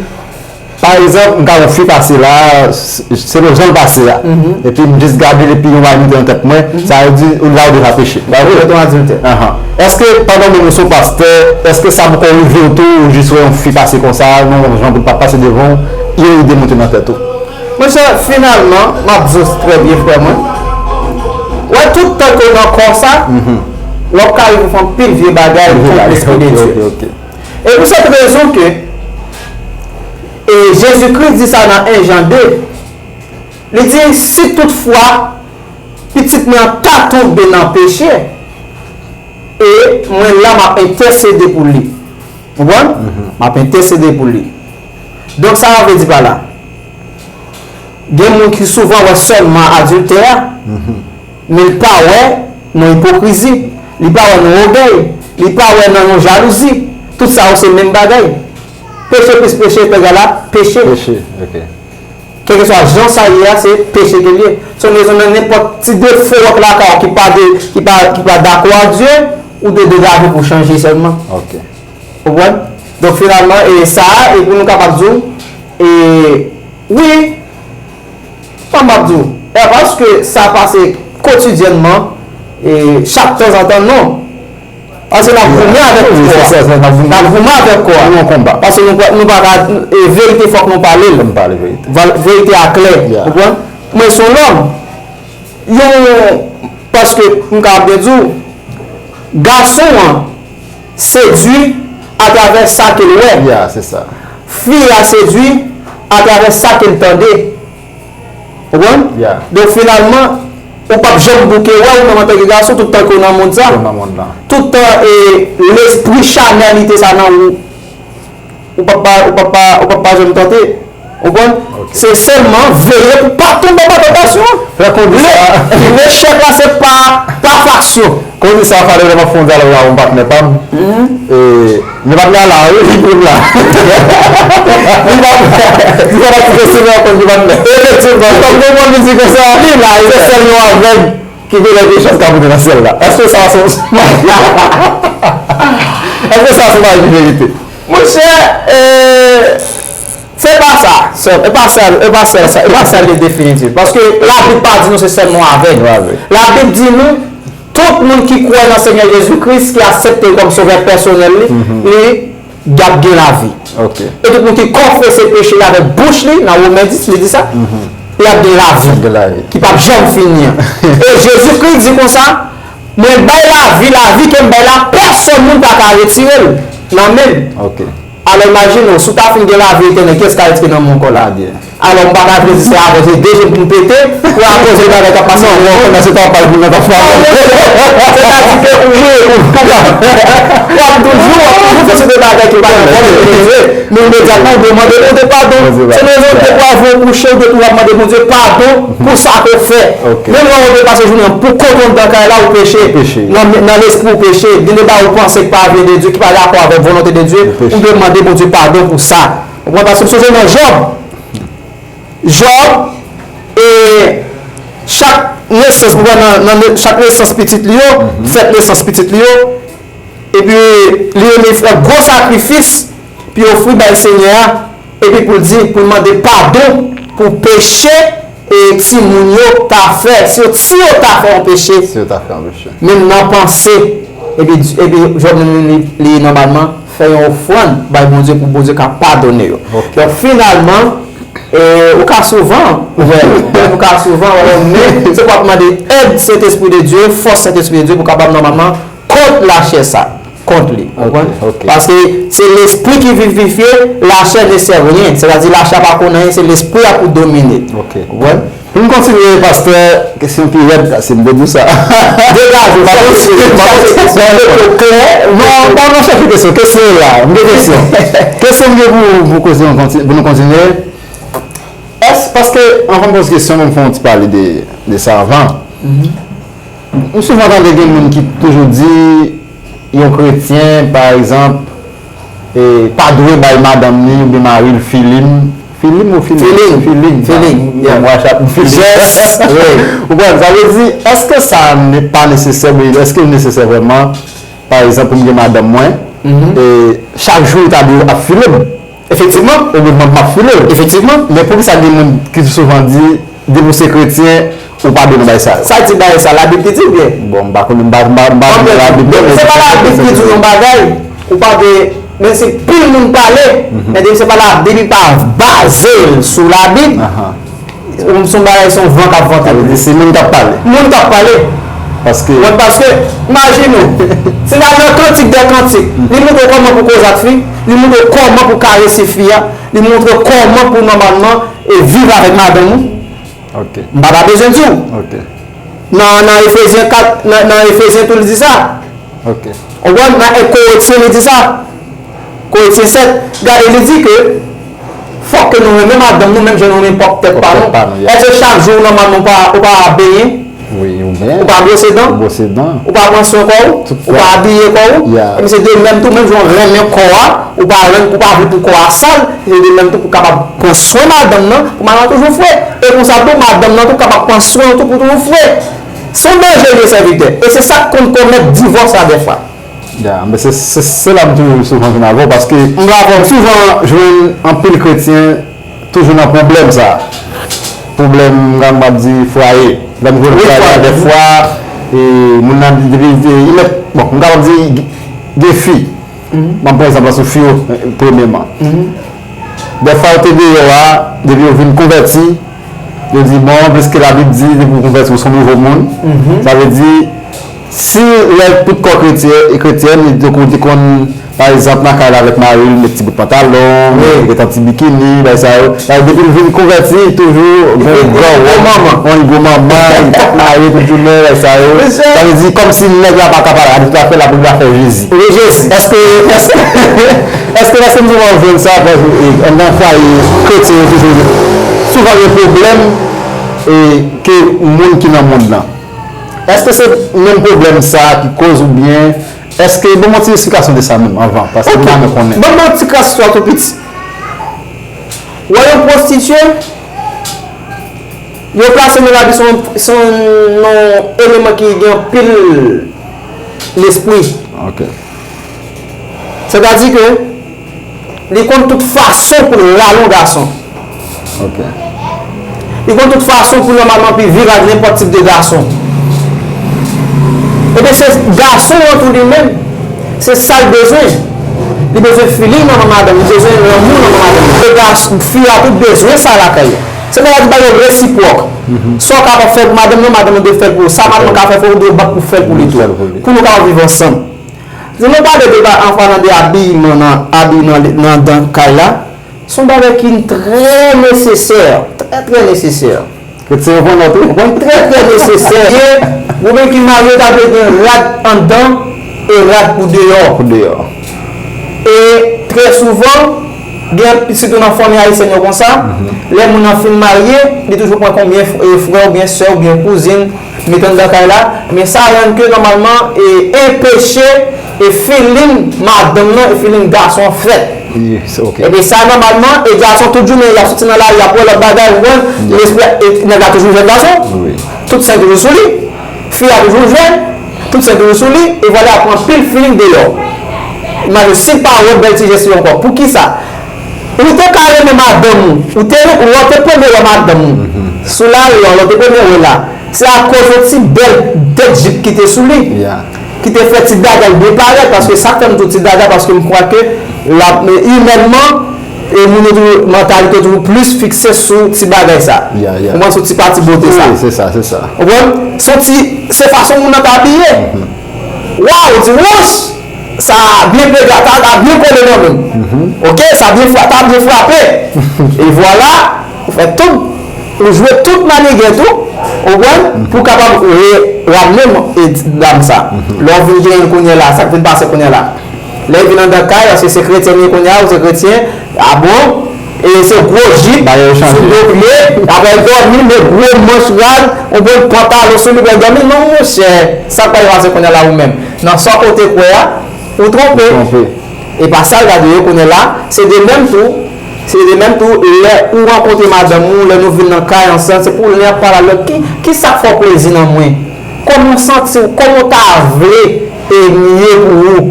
pa egzanp, m ka wè yon fi pase la, s- selon jan l pase a. Mhm. Epi m jis gade l, epi yon bagay moute nan tèt mwen, mhm, sa vle di, ou la ou deja peche. Pa vre? Ou deja adiltè. Ahan. Èske pandan menm ou se yon pastè, èske sa poko rive w tou, ou jis wè yon fi pase konsa, yon jan pou l pa pase devan w, yon ide moute nan tèt ou? Monchè, finalman, m ap di w trè byen, frè mwen. Wè, tout tan ke w nan kò sa, mhm, w ap ka rive fè anpil vye bagay kont lespri de Dye. Ok, ok. E pou sèt rezon ke, e, Jezikri di sa nan en Jan de, li di, si toutfwa pitit mwen an ta tonbe nan peche, e mwen la, m ap entèsede pou li. Konprann? Mhm. M ap entèsede pou li. Donk, sa sa vle di pa la? Gen moun ki souvan wè sèlman adiltè a, mhm, men l pa wè nan ipokrizi, li pa wè nan ògèy, li pa wè nan yon jalouzi. Tout sa yo se menm bagay. Péché plus péché est égal à péché. Péché, ok. Kèlkeswa jan sa ye a, se peche ke l ye. Se yon rezon nan nenpòt ti defo w ap lakay ou ki pa de, ki pa, ki pa dakò ak Dye, ou dwe degaje pou w chanje sèlman. Ok. Ou konprann? Donk, finalman, e sa a, e pou nou kapab di w, e, wi, kòman m ap di w, e paske sa pase kotidyènman, e chak tanzantan, non. Paske n ap goumen avèk kò a. Wi, se sa, se sa, n ap goumen. N ap goumen avèk kò a. Nou nan konba. Paske nou pa, nou pa ka, e, verite, fòk nou pale l. Fòk nou pale verite. Val- verite a klè. Yeah. Ou konprann? Mwen se yon lòm. Yon, paske m kapab byen di w, gason an sedui atravè sa ke l wè. Yeah, se sa. Fi a sedui atravè sa ke l tande. Ou konprann? Yeah. Donk, finalman, ou p ap janm bouke wè ou menm antanke gason tout tan ke w nan mond sa. Ou nan mond lan. Tout tan, e, lespri chanèlite sa nan ou. Ou p ap pa, ou p ap pa, ou p ap pa janm tante. Ou konprann? Ok. Se sèlman veye pou pa tonbe anba tantasyon. Fè konnen sa. Le, lechèk la se pa, pa fraksyon. Konnen sa, fale lè m ap fè yon dyalòg la, yon patnè pa m. Mhm. E, men patnè a la, wi, li menm la. Li pa, li pa patisipe sou mwen ankò, li patnè. Efektivman. Li pa konprann li di konsa. Li la, se sèl yon avèg ki gen lè gen chans ka moute nan syèl la. Èske sa se, èske sa se pa yon verite? Monchè, e, se pa sa. Se, e pa sa, e pa sa, e pa sa ki definitif. Paske Labib pa di nou se sèlman avèg. Labib di nou, tout moun ki kwè nan Senyè Jezi Kris, ki aksepte l kòm sovè pèsonèl li, mhm, li y ap gen lavi. Ok. E tout moun ki konfese peche li avèk bouch li, nan Women dis, li di sa, mhm, li ap gen lavi, gen lavi ki p ap janm fini an. E Jezikri di konsa, mwen bay lavi, lavi ke m bay la, pèsonn moun pa ka retire l nan men m. Ok. Alò, imajine w, si w ta fin gen lavi etènèl, kiyès k a retire nan men w kò la? Adye. Alò, m pa ka vle di se avè se de je m pou m pete, pou akoz de bagay k ap pase nan mond. Non, non, se pa pale pou nan ta fwa. Sètadi ke ou ye, ou, w ap toujou, w ap toujou fè se de bagay ki pa nan kò w, men imedyatman ou dwe mande Bondye padon. Se nan yon de pwa vre ou kouche, ou dwe toujou ap mande Bondye padon pou sa ke w fè. Ok. Menm lè w dwe pase jounen an pou kont ou anndan kay la, ou peche. Peche. Nan, nan lespri ou peche. Gen de bagay ou panse ki pa vle de Dye, ki pa dakò avèk volonte de Dye, ou peche. Ou dwe mande Bondye padon pou sa. Ou konprann? Paske m sonje nan Jòb. Jòb, e chak nesans, ou wè nan, nan ne- chak nesans pitit li yo, mhm, fèt nesans pitit li yo, epi li renmen fè gwo sakrifis, epi ofri bay Senyè a, epi pou l di, pou l mande padon pou peche, e timoun yo ta fè, si yo, si yo ta fè yon peche. Si yo ta fè yon peche. Menm nan panse, epi, epi Jòb li, li, li nòmalman fè yon ofrann bay Bondye pou Bondye ka padone yo. Ok. Donk, finalman, E ou ka souvan, ou ka souvan, men se pou ap mande èd Sentespri de Dye, fòs Sentespri de Dye pou kapab nòmalman kont lachè sa, kont li. Ou konprann? Paske se lespri ki vivifye, lachè ne sè ryen. Sètadi lachè a pa konn anyen, se lespri a pou domine. Ou konprann? Pou n kontinye, pastè, kesyon ki rèd, si m te di w sa. Degaje w, pa kontinye, pa kontinye. Non, pa nan chèche kesyon, kesyon la, m gen kesyon. Kesyon m gen pou, pou koze, pou nou kontinye. Èske, paske, anvan m poze kesyon, men m fè yon ti pale de, de sa avan. M souvan tande gen moun ki toujou di, yon kretyen, pa egzanp, e, pa dwe bay madanm li oubyen mari l filim. Filim ou filim? Filing. Filing. Filing, yeah. Mwen, mwen, mwen, filing. Jès, wi. Ou konprann? Sa vle di, èske sa ne, pa nesesè, oubyen èske l nesesè vrèman, pa egzanp, pou m gen madanm mwen, e, chak jou li ta dwe ap file m? Efektivman. Oubyen m ap file l. Efektivman. Men poukisa gen moun ki souvan di, depi w se kretyen, ou pa dwe nan bagay sa yo? Sa di bagay sa, Labib ki di oubyen? Bon, m pa konnen, m pa, m pa, m pa li Labib, non, men se pa Labib ki di w yon bagay, ou pa dwe, men se pil moun pale, men depi se pa Labib, li pa baze l sou Labib, ou se yon bagay, se yon van k ap vante. Sa vle di se moun k ap pale. Moun k ap pale. Paske. Wè, paske, imajine w, se la nan Kantik dè Kantik, li montre w kòman pou koze ak fi, li montre w kòman pou karese fi a, li montre w kòman pou nòmalman e viv avèk madanm ou. M pa ta bezwen di w. Nan, nan Efezyen kat, nan, nan Efezyen tou, li di sa. Ou konprann? Nan Korentyen, li di sa. Korentyen sèt, gade, li di ke fòk ke nou renmen madanm nou menm jan nou renmen pwòp tèt pa nou. Èske chak jou, nòmalman, ou pa, ou pa benyen? Ou pa bwose dan? Ou pa pran swen kò ou? Ou pa abiye kò ou? Ebyen, se de menm tou, menm jan w renmen kò a, ou pa renmen, ou pa vle pou kò a sal, se de menm tou pou kapab pran swen madanm nan, pou madanm nan toujou fre. E konsa tou, madanm nan tou kapab pran swen ou tou pou toujou fre. Se yon danje, li ye, sèvitè. E se sa k konn komèt divòs la dèfwa. Ya, men se, se, se la m toujou souvan vin avè w, paske m souvan jwenn anpil kretyen toujou nan pwoblèm sa. Pwoblèm, m ka, m ap di, fwaye. Lè m jwenn fwaye a, dèfwa, e, moun nan, depi, e, li mèt, bon, m kapab di, gen fi. M ap pran egzanp la sou fi yo, e, premyèman. Dèfwa, yo te deyò a, depi yo vin konvèti, yo di, bon, piske Labib di, depi w konvèti, w se yon nouvo moun. Sa vle di, si lè tout kò kretyen e kretyèn, yo te konn, pa egzanp, nan kay la avèk mari l, met ti bout pantalon, met yon ti bikini, bagay sa yo. Sa vle di, depi l vin konvèti, toujou gon gwo manman. Yon gwo manman, li t ap mare tout jounen, bagay sa yo. Sa vle di, kòmsi nèg la pa ka pale, li t ap fè la pou l ta fè Jezi. Wi, Jezi. Èske, èske, èske, èske nou souvan jwenn sa, paske, e, anndan fwaye kretyen yo toujou, souvan gen pwoblèm, e, ke moun ki nan mond lan? Èske se menm pwoblèm sa a ki koz oubyen èske, ban m yon ti esplikasyon de sa menm anvan, paske m pa nan konnen. Ban m yon ti kras istwa tou piti. Ou wè yon pwostitye, yo plase nan lavi se yon, se yon eleman ki gen anpil lespri. Sètadi ke li konn tout fason pou l rale yon gason. Li konn tout fason pou nòmalman pi viv ak nenpòt tip de gason. Ebyen, se gason an tou li menm, se sa l bezwen. Li bezwen feeling nan men madanm, li bezwen lanmou nan men madanm. E gason, fi a tou bezwen sa lakay yo. Se bagay ki pa gen resipwòk. Sa w kapab fè pou madanm nan, madanm nan dwe fè l pou ou. Sa madanm nan ka fè pou ou, ou dwe bat pou fè l pou li tou. Pou nou kapab viv ansanm. Si nou pale de ba-, an palan de abiman nan, abiman nan, nan, nan kay la, se yon bagay ki trè nesesè, trè, trè nesesè. Kretyen yo konn nòt, wi. Ou konn, trè, trè nesesè. Ou menm ki marye, ta dwe gen rad anndan e rad pou deyò. Pou deyò. E trè souvan, gen, sitou nan fanmi ayisyèn yo konsa, lè moun nan fin marye, li toujou pran konbyen f-, e, frè oubyen sè oubyen kouzin, mete anndan kay la, men sa rann ke nòmalman, e, enpeche, e, feeling madanm nan, e feeling gason an fèt. Epi sa nòmalman, e gason tout jounen, y ap soti nan lari, y ap wè lòt bagay, ou konprann? Lespri, e, nèg la toujou jwenn gason. Tout sen toujou sou li. Fi a toujou jwenn. Tout sen toujou sou li. E vwala, ap pran pil feeling deyò. Imajine, si l pa wè bèl ti jès yo ankò, poukisa? Ou te ka renmen madanm ou. Ou te, lè w te premye wè madanm ou sou lari an, lè w te premye wè la, se akoz yon ti bèl tèt jip ki te sou li, ki te fè ti dada l byen parèt, paske sa k fè m di w ti dada, paske m kwè ke la, imènman, E moun yo toujou, mantalite yo toujou plis fikse sou ti bagay sa. Ou konprann, sou ti pati bote sa. Wi, se sa, se sa. Ou konprann? Se yon ti, se fason moun nan ta abiye. Waw, ou di, wouch! Sa byen pega, ta, ta byen kole nan moun. Ok, sa byen fra-, ta byen frape. E vwala, ou fè tout, ou jwe tout manigèt ou, ou konprann, pou kapab re-, ramne m-, e, dam sa. Lè w vin genyen l kounye a la, sa k vin pase kounye a la? Lè l vin anndan kay, paske se kretyen li ye kounye a, ou se kretyen, a bon, e se gwo jip, sou do pye, apre l dòmi, met gwo manch rad, ou bon pantalon sou li, pou l dòmi. Non, monchè, sa k pral pase kounye a la ou menm? Nan sa w te kwè a, ou twonpe. Ou twonpe. E pa sa l gade yo konnen la, se de menm tou, se de menm tou, lè ou rankontre madanm ou, lè nou vin nan kay ansanm, se pou lè y ap pale a lòt, ki, ki sa k fè w plezi nan mwen? Kòman w santi w, kòman w ta vle e m ye pou ou?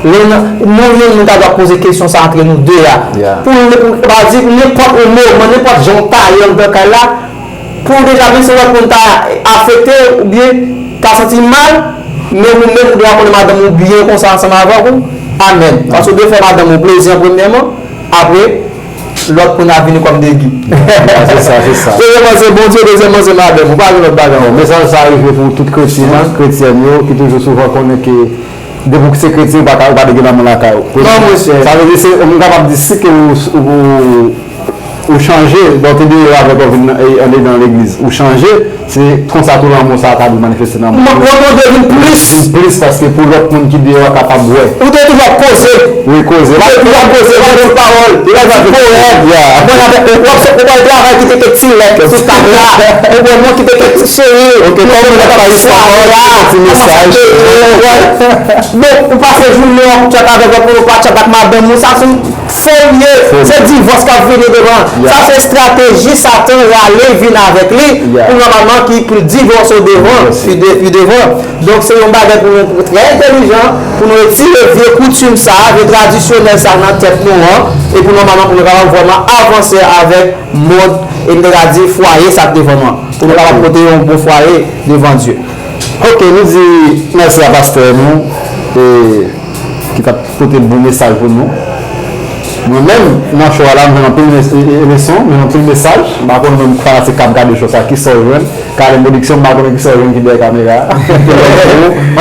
Lè n, nou youn, nou ta dwa poze kesyon sa antre nou de a. Pou, pou, pa di, nenpòt moman, nenpòt jan w ta ye anndan kay la, pou w deja menm si lòt moun ta afekte oubyen ta santi l mal, men ou menm ou dwe konnen madanm ou byen konsa ansanm avèk ou. Amèn. Paske ou dwe fè madanm ou plezi an premyèman, apre, lòt moun ap vini kòm degi. Se sa, se sa. Premyèman, se Bondye, dezyèmman, se madanm ou. Pa gen lòt bagay ankò. Mesaj sa rive pou tout kretyen, kretyèn yo, ki toujou souvan konnen ke depi w se kretyen, ou pa ka, ou pa dwe gen lanmou lakay ou. Non, monchè. Sa vle di, se, m kapab di, si ke ou, ou, ou chanje, lè w te deyò avèk ou vin nan, e, andedan legliz, ou chanje, se konsa tou lanmou sa a ta dwe manifeste nan moun. Lanmou dwe vin plis. Vin plis, paske pou lòt moun ki deyò a kapab wè. Ou te toujou ap koze. Wi, koze. Ou te toujou ap koze, w ap di pawòl, w ap di powèm. Mwen avèk ou, w ap, w ap travay kite kèk ti lèt sou tab la. Ou wè mwen kite kèk ti cheri. Ok, kòm nou ta pale swa la, ti mesaj. Bon, ou pase jounen w ap tchat avèk lòt moun, ou pa tchat ak madanm ou, sa se yon fo l ye. Se divòs k ap vini devan. Sa se estrateji Satan rale vin avèk li pou nòmalman ki pou l divòse w devan, pi de-, pi devan. Donk se yon bagay pou nou trè entèlijan, pou nou retire vye koutim sa, vye tradisyonèl sa nan tèt nou an, e pou nòmalman pou nou kapab vrèman avanse avèk mond, e m te ka di fwaye sa k devan nou an. Pou nou kapab pote yon bon fwaye devan Dye. Ok, nou di mèsi a pastè nou, e, ki t ap pote bon mesaj pou nou. Mwen menm, nan show a la, m jwenn anpil mes-, e, e, leson, m jwenn anpil mesaj. M pa konn menm fanatik k ap gade show sa, kisa w jwenn. Kalem Production, m pa konnen kisa w jwenn ki dèyè kamera a.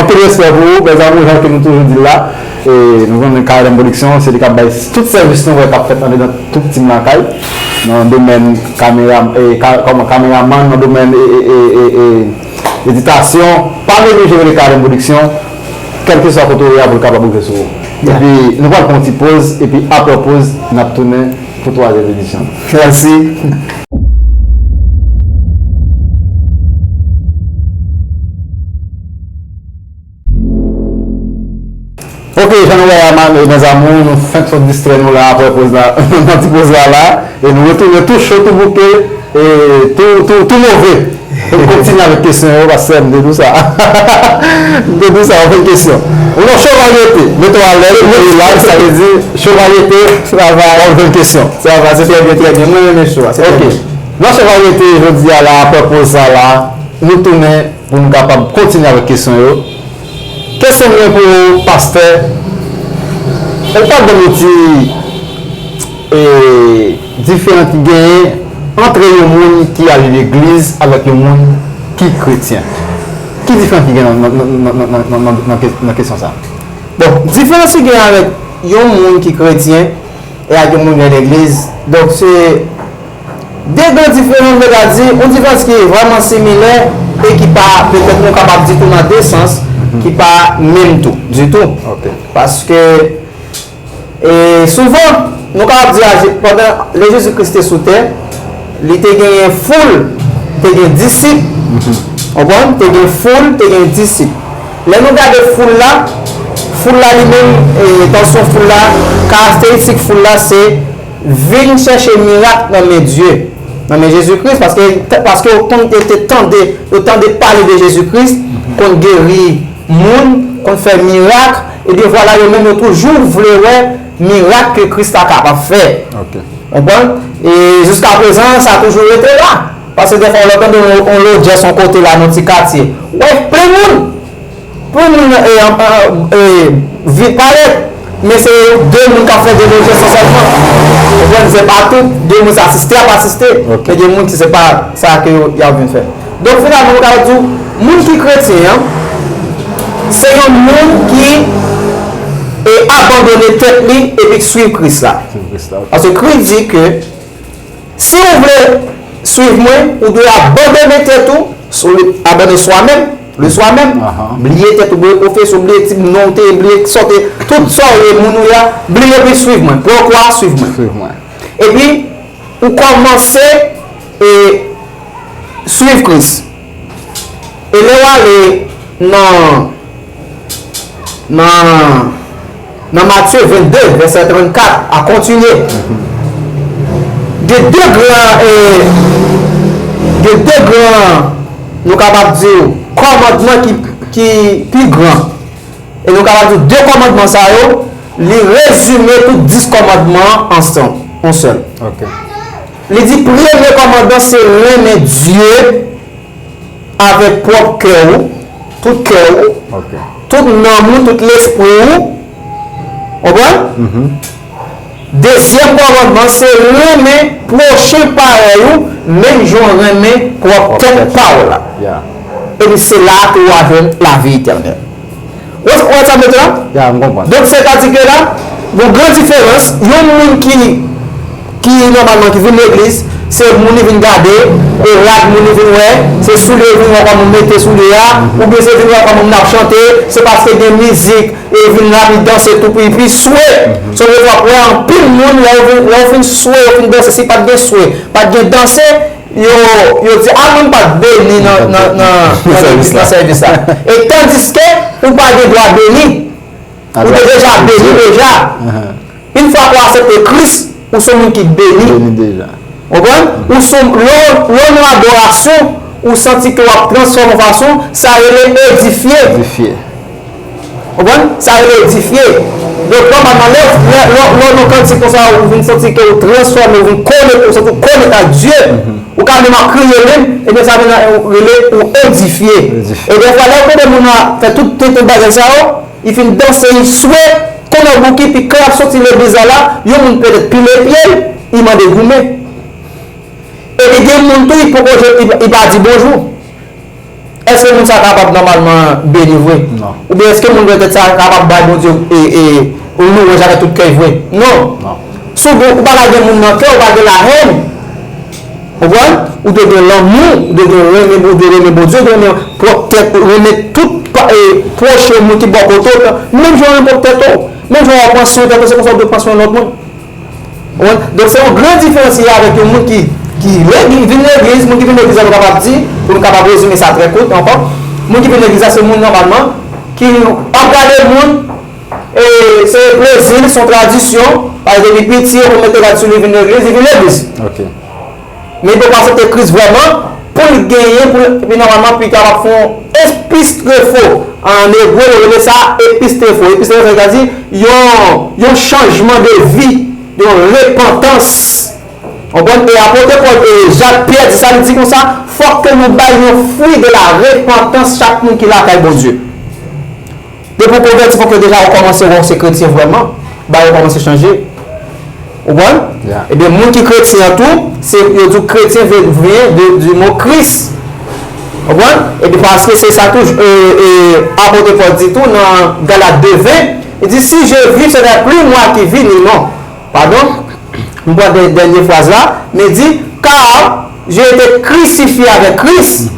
Anpil respè pou ou, mes amours, jan ke nou toujou di l la. E, nou konnen Kalem Production, se li k ap bay tout sèvis nou wè k ap fèt andedan tout Team Lakay. Nan domèn kamera, e, ka-, kòman, kameramann, nan domèn, e, e, e, e, e, editasyon, pa neglije rele Kalem Production, kèlkeswa kote w ye a pou l kapab rive sou ou. Epi, nou pral pran yon ti poz, epi apre poz, n ap tounen pou twazyèm edisyon. Mèsi. Ok, jan nou wè a, ma-, mes amours, nou fenk sot distrè nou la apre poz la, nan ti poz la la, e nou retounen tou cho, tou bouke, e tou, tou, tou move. Pou n kontinye avèk kesyon yo, paske m te di w sa. M te di w sa, w fè kesyon. Ou nan cho varyete, mete w alèz, ou la, sa vle di, cho varyete, travay, w fè kesyon. Travay, se trè byen, trè byen. Mwen renmen cho a, se trè byen. Ok. Nan cho varyete, jodi a la, apre poz sa la, nou tounen pou nou kapab kontinye avèk kesyon yo. Kesyon mwen pou ou, pastè, ou ka ban nou ti, e, diferan ki genyen ant yon moun ki al legliz avèk yon moun ki kretyen? Ki diferan ki genyen nan, nan, nan kesyon sa? Bon, diferans ki genyen avèk yon moun ki kretyen e ak yon moun ki al legliz, donk se de gran diferans, m ta di, yon diferans ki vrèman similè e ki pa, petèt nou kapab di tou nan de sans, ki pa menm tou, ditou. Ok. Paske, e, souvan, nou kapab di, a, Je-, pandan lè Jezi Kris te sou tè, li te genyen foul, te gen disip, konprann? Te gen foul, te gen disip. Lè nou gade foul la, foul la li menm, e, entansyon foul la, karakteristik foul la, se vin chèche mirak nan men Dye, nan men Jezi Kris, paske, paske yo konn, yo te tande, yo tande pale de Jezi Kris, konn geri moun, konn fè mirak, ebyen vwala, yo menm yo toujou vle wè mirak ke Kris ta kapab fè. Ok. Konprann? E jiskaprezan, sa toujou rete la. Paske dèfwa, lè w tande yon, yon lodjè sou yon kote la, nan ti katye, w wè plen moun. Pou moun, e, e, e, vi-, parèt, Men se de moun k ap fè de moun sèlman. Ou konprann? Se pa tout de moun sa asiste ap asiste. Men gen moun ki se pa sa ke yo, y ap vin fè. Donk, finalman, nou ka di w, moun ki kretyen an, se yon moun ki e abandone tèt li epi k swiv Kris la. Paske Kris di ke si w vle swiv mwen, ou dwe abandone tèt ou, abandone swa menm, le swa menm, bliye tèt ou, bliye pwofesyon, bliye ti non w te ye, bliye sa w te, tout sa w ye, moun ou ye a, bliye epi swiv mwen. Pran kwa, swiv mwen. Epi, ou kòmanse e swiv Kris. E lè w ale nan, nan, nan Matye vennde, vèsè trannkat, a kontinye. Gen de gran, e, gen de gran, nou kapab di, kòmandman ki, ki pi gran. E nou kapab di de kòmandman sa yo, li rezime tout dis kòmandman an ansanm, yon sèl. Li di, premye kòmandman se renmen Dye avèk pwòp kè ou, tout kè ou, tout nanm ou, tout lespri ou. Konprann? Dezyèm kòmandman se renmen pwochen parèy ou, menm jan w renmen pwòp tèt pa w la. Epi se la a ke w a jwenn lavi etènèl. Ou wè, ou wè sa m mete la? Ya, m konprann. Donk, sètadi ke la, gon gran diferans, yon moun ki, ki nòmalman ki vin legliz, se moun li vin gade, e rad moun li vin wè, se soulye li vin wè kòman moun mete soulye a, oubyen se vin wè kòman moun ap chante, se paske gen mizik, e vin la, li danse tou, pi, pi swe. Se yon lè w ap wè anpil moun, lè yo vin, lè yo fin swe, yo fin danse, si pa t gen swe, pa t gen danse, yo, yo di, a, moun pa t beni nan, nan, nan, nan legliz, nan sèvis la. E tandiske ou pa gen dwa beni. Ou te deja beni deja. Yon fwa ke w aksepte Kris, ou se yon moun ki beni. Ou konprann? Ou se, lè w, lè w nan adorasyon, ou santi ke w ap transfòme yon fason, sa rele edifye. Konprann? Sa rele edifye. Donk, nòmalman, lè, lè, lè, lè w nan kantik konsa, ou vin santi ke ou transfòme, ou vin konekte, ou santi ou konekte ak Dye, ou ka menm ap kriye menm, ebyen, sa vin rele ou edifye. E dèfwa, lè w tande moun nan fè tout, tout, tout bagay sa yo, li fin danse, li swe, konnen bouki, pi kan l ap soti legliz la, la, yon moun petèt pile pye l, li mande goumen. Epi gen moun tou, li poko, li, li pa di bonjou. Èske moun sa kapab nòmalman beni vre? Non. Oubyen èske moun petèt sa kapab bay Bondye e, e, yon lwanj avèk tout kè vre? Non. Non. Si w gen, ou pa ka gen moun nan kè, ou pa gen lahèn. Konprann? Ou dwe gen lanmou, ou dwe gen renmen, ou dwe renmen Bondye, ou dwe renmen pwòp tèt, renmen tout pa, e, pwochen moun ki bò kote w, menm jan w renmen pwòp tèt ou, menm jan w ap pran swen tèt ou, se konsa w dwe pran swen lòt moun. Ou konprann? Donk, se yon gran diferans ki avèk yon moun ki, ki legliz, vin legliz, moun ki vin legliz la, nou kapab di, pou nou kapab rezime sa trè kout ankò, moun ki vin legliz la, se moun nòmalman ki ap gade moun, e se plezi l, se yon tradisyon, paske depi piti, yo konn mete rad sou li vin legliz, li vin legliz. Men li poko aksepte Kris vrèman, pou l genyen, pou l, epi nòmalman, pou li kapab fè yon epistrefo. An ebre, yo rele sa epistrefo. Epistrefo, sa vle di yon, yon chanjman de vi, yon repantans. Konprann? E apot Pòl, e Jak Pyè di sa, li di konsa, fòk ke nou bay yon fwi de la repantans chak moun ki lakay Bondye. Depi w konvèti, fòk yo deja ou kòmanse wè w se kretyen vrèman. Bagay yo kòmanse chanje. Ou konprann? Ebyen, moun ki kretyen an tou, se, yo di w kretyen vle, vyen de, du mo Christ. Ou konprann? Epi paske se sa tou, e, e, apot Pòl di tou nan Galat de ven, li di, si je vis, ce n'est plus moi qui vis, ni non. Padon, m pran dè-, dènye fraz la, men di, car j'ai été crucifié avec Christ,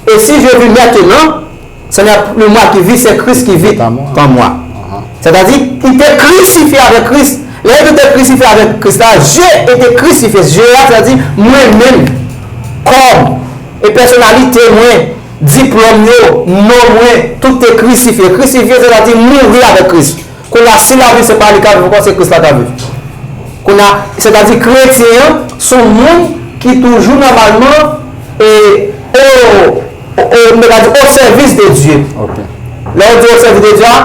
et si je vis maintenant, ce n'est plus moi qui vis, c'est Christ qui vit en moi. Sètadi, li te krisifye avèk Kris. Lè li te krisifye avèk Kris la, je été crucifié. Je a, sètadi, mwen menm, kò m, e pèsonalite mwen, diplòm yo, non mwen, tout te krisifye. Krisifye, sètadi, mouri avèk Kris. Kounye a, si l ap viv, se pa li k ap viv ankò, se Kris la k ap viv. Kounye a, sètadi kretyen an, se yon moun ki toujou nòmalman, e, o, o, o, nou ka di, o sèvis de Dye. Lè yo di o sèvis de Dye a,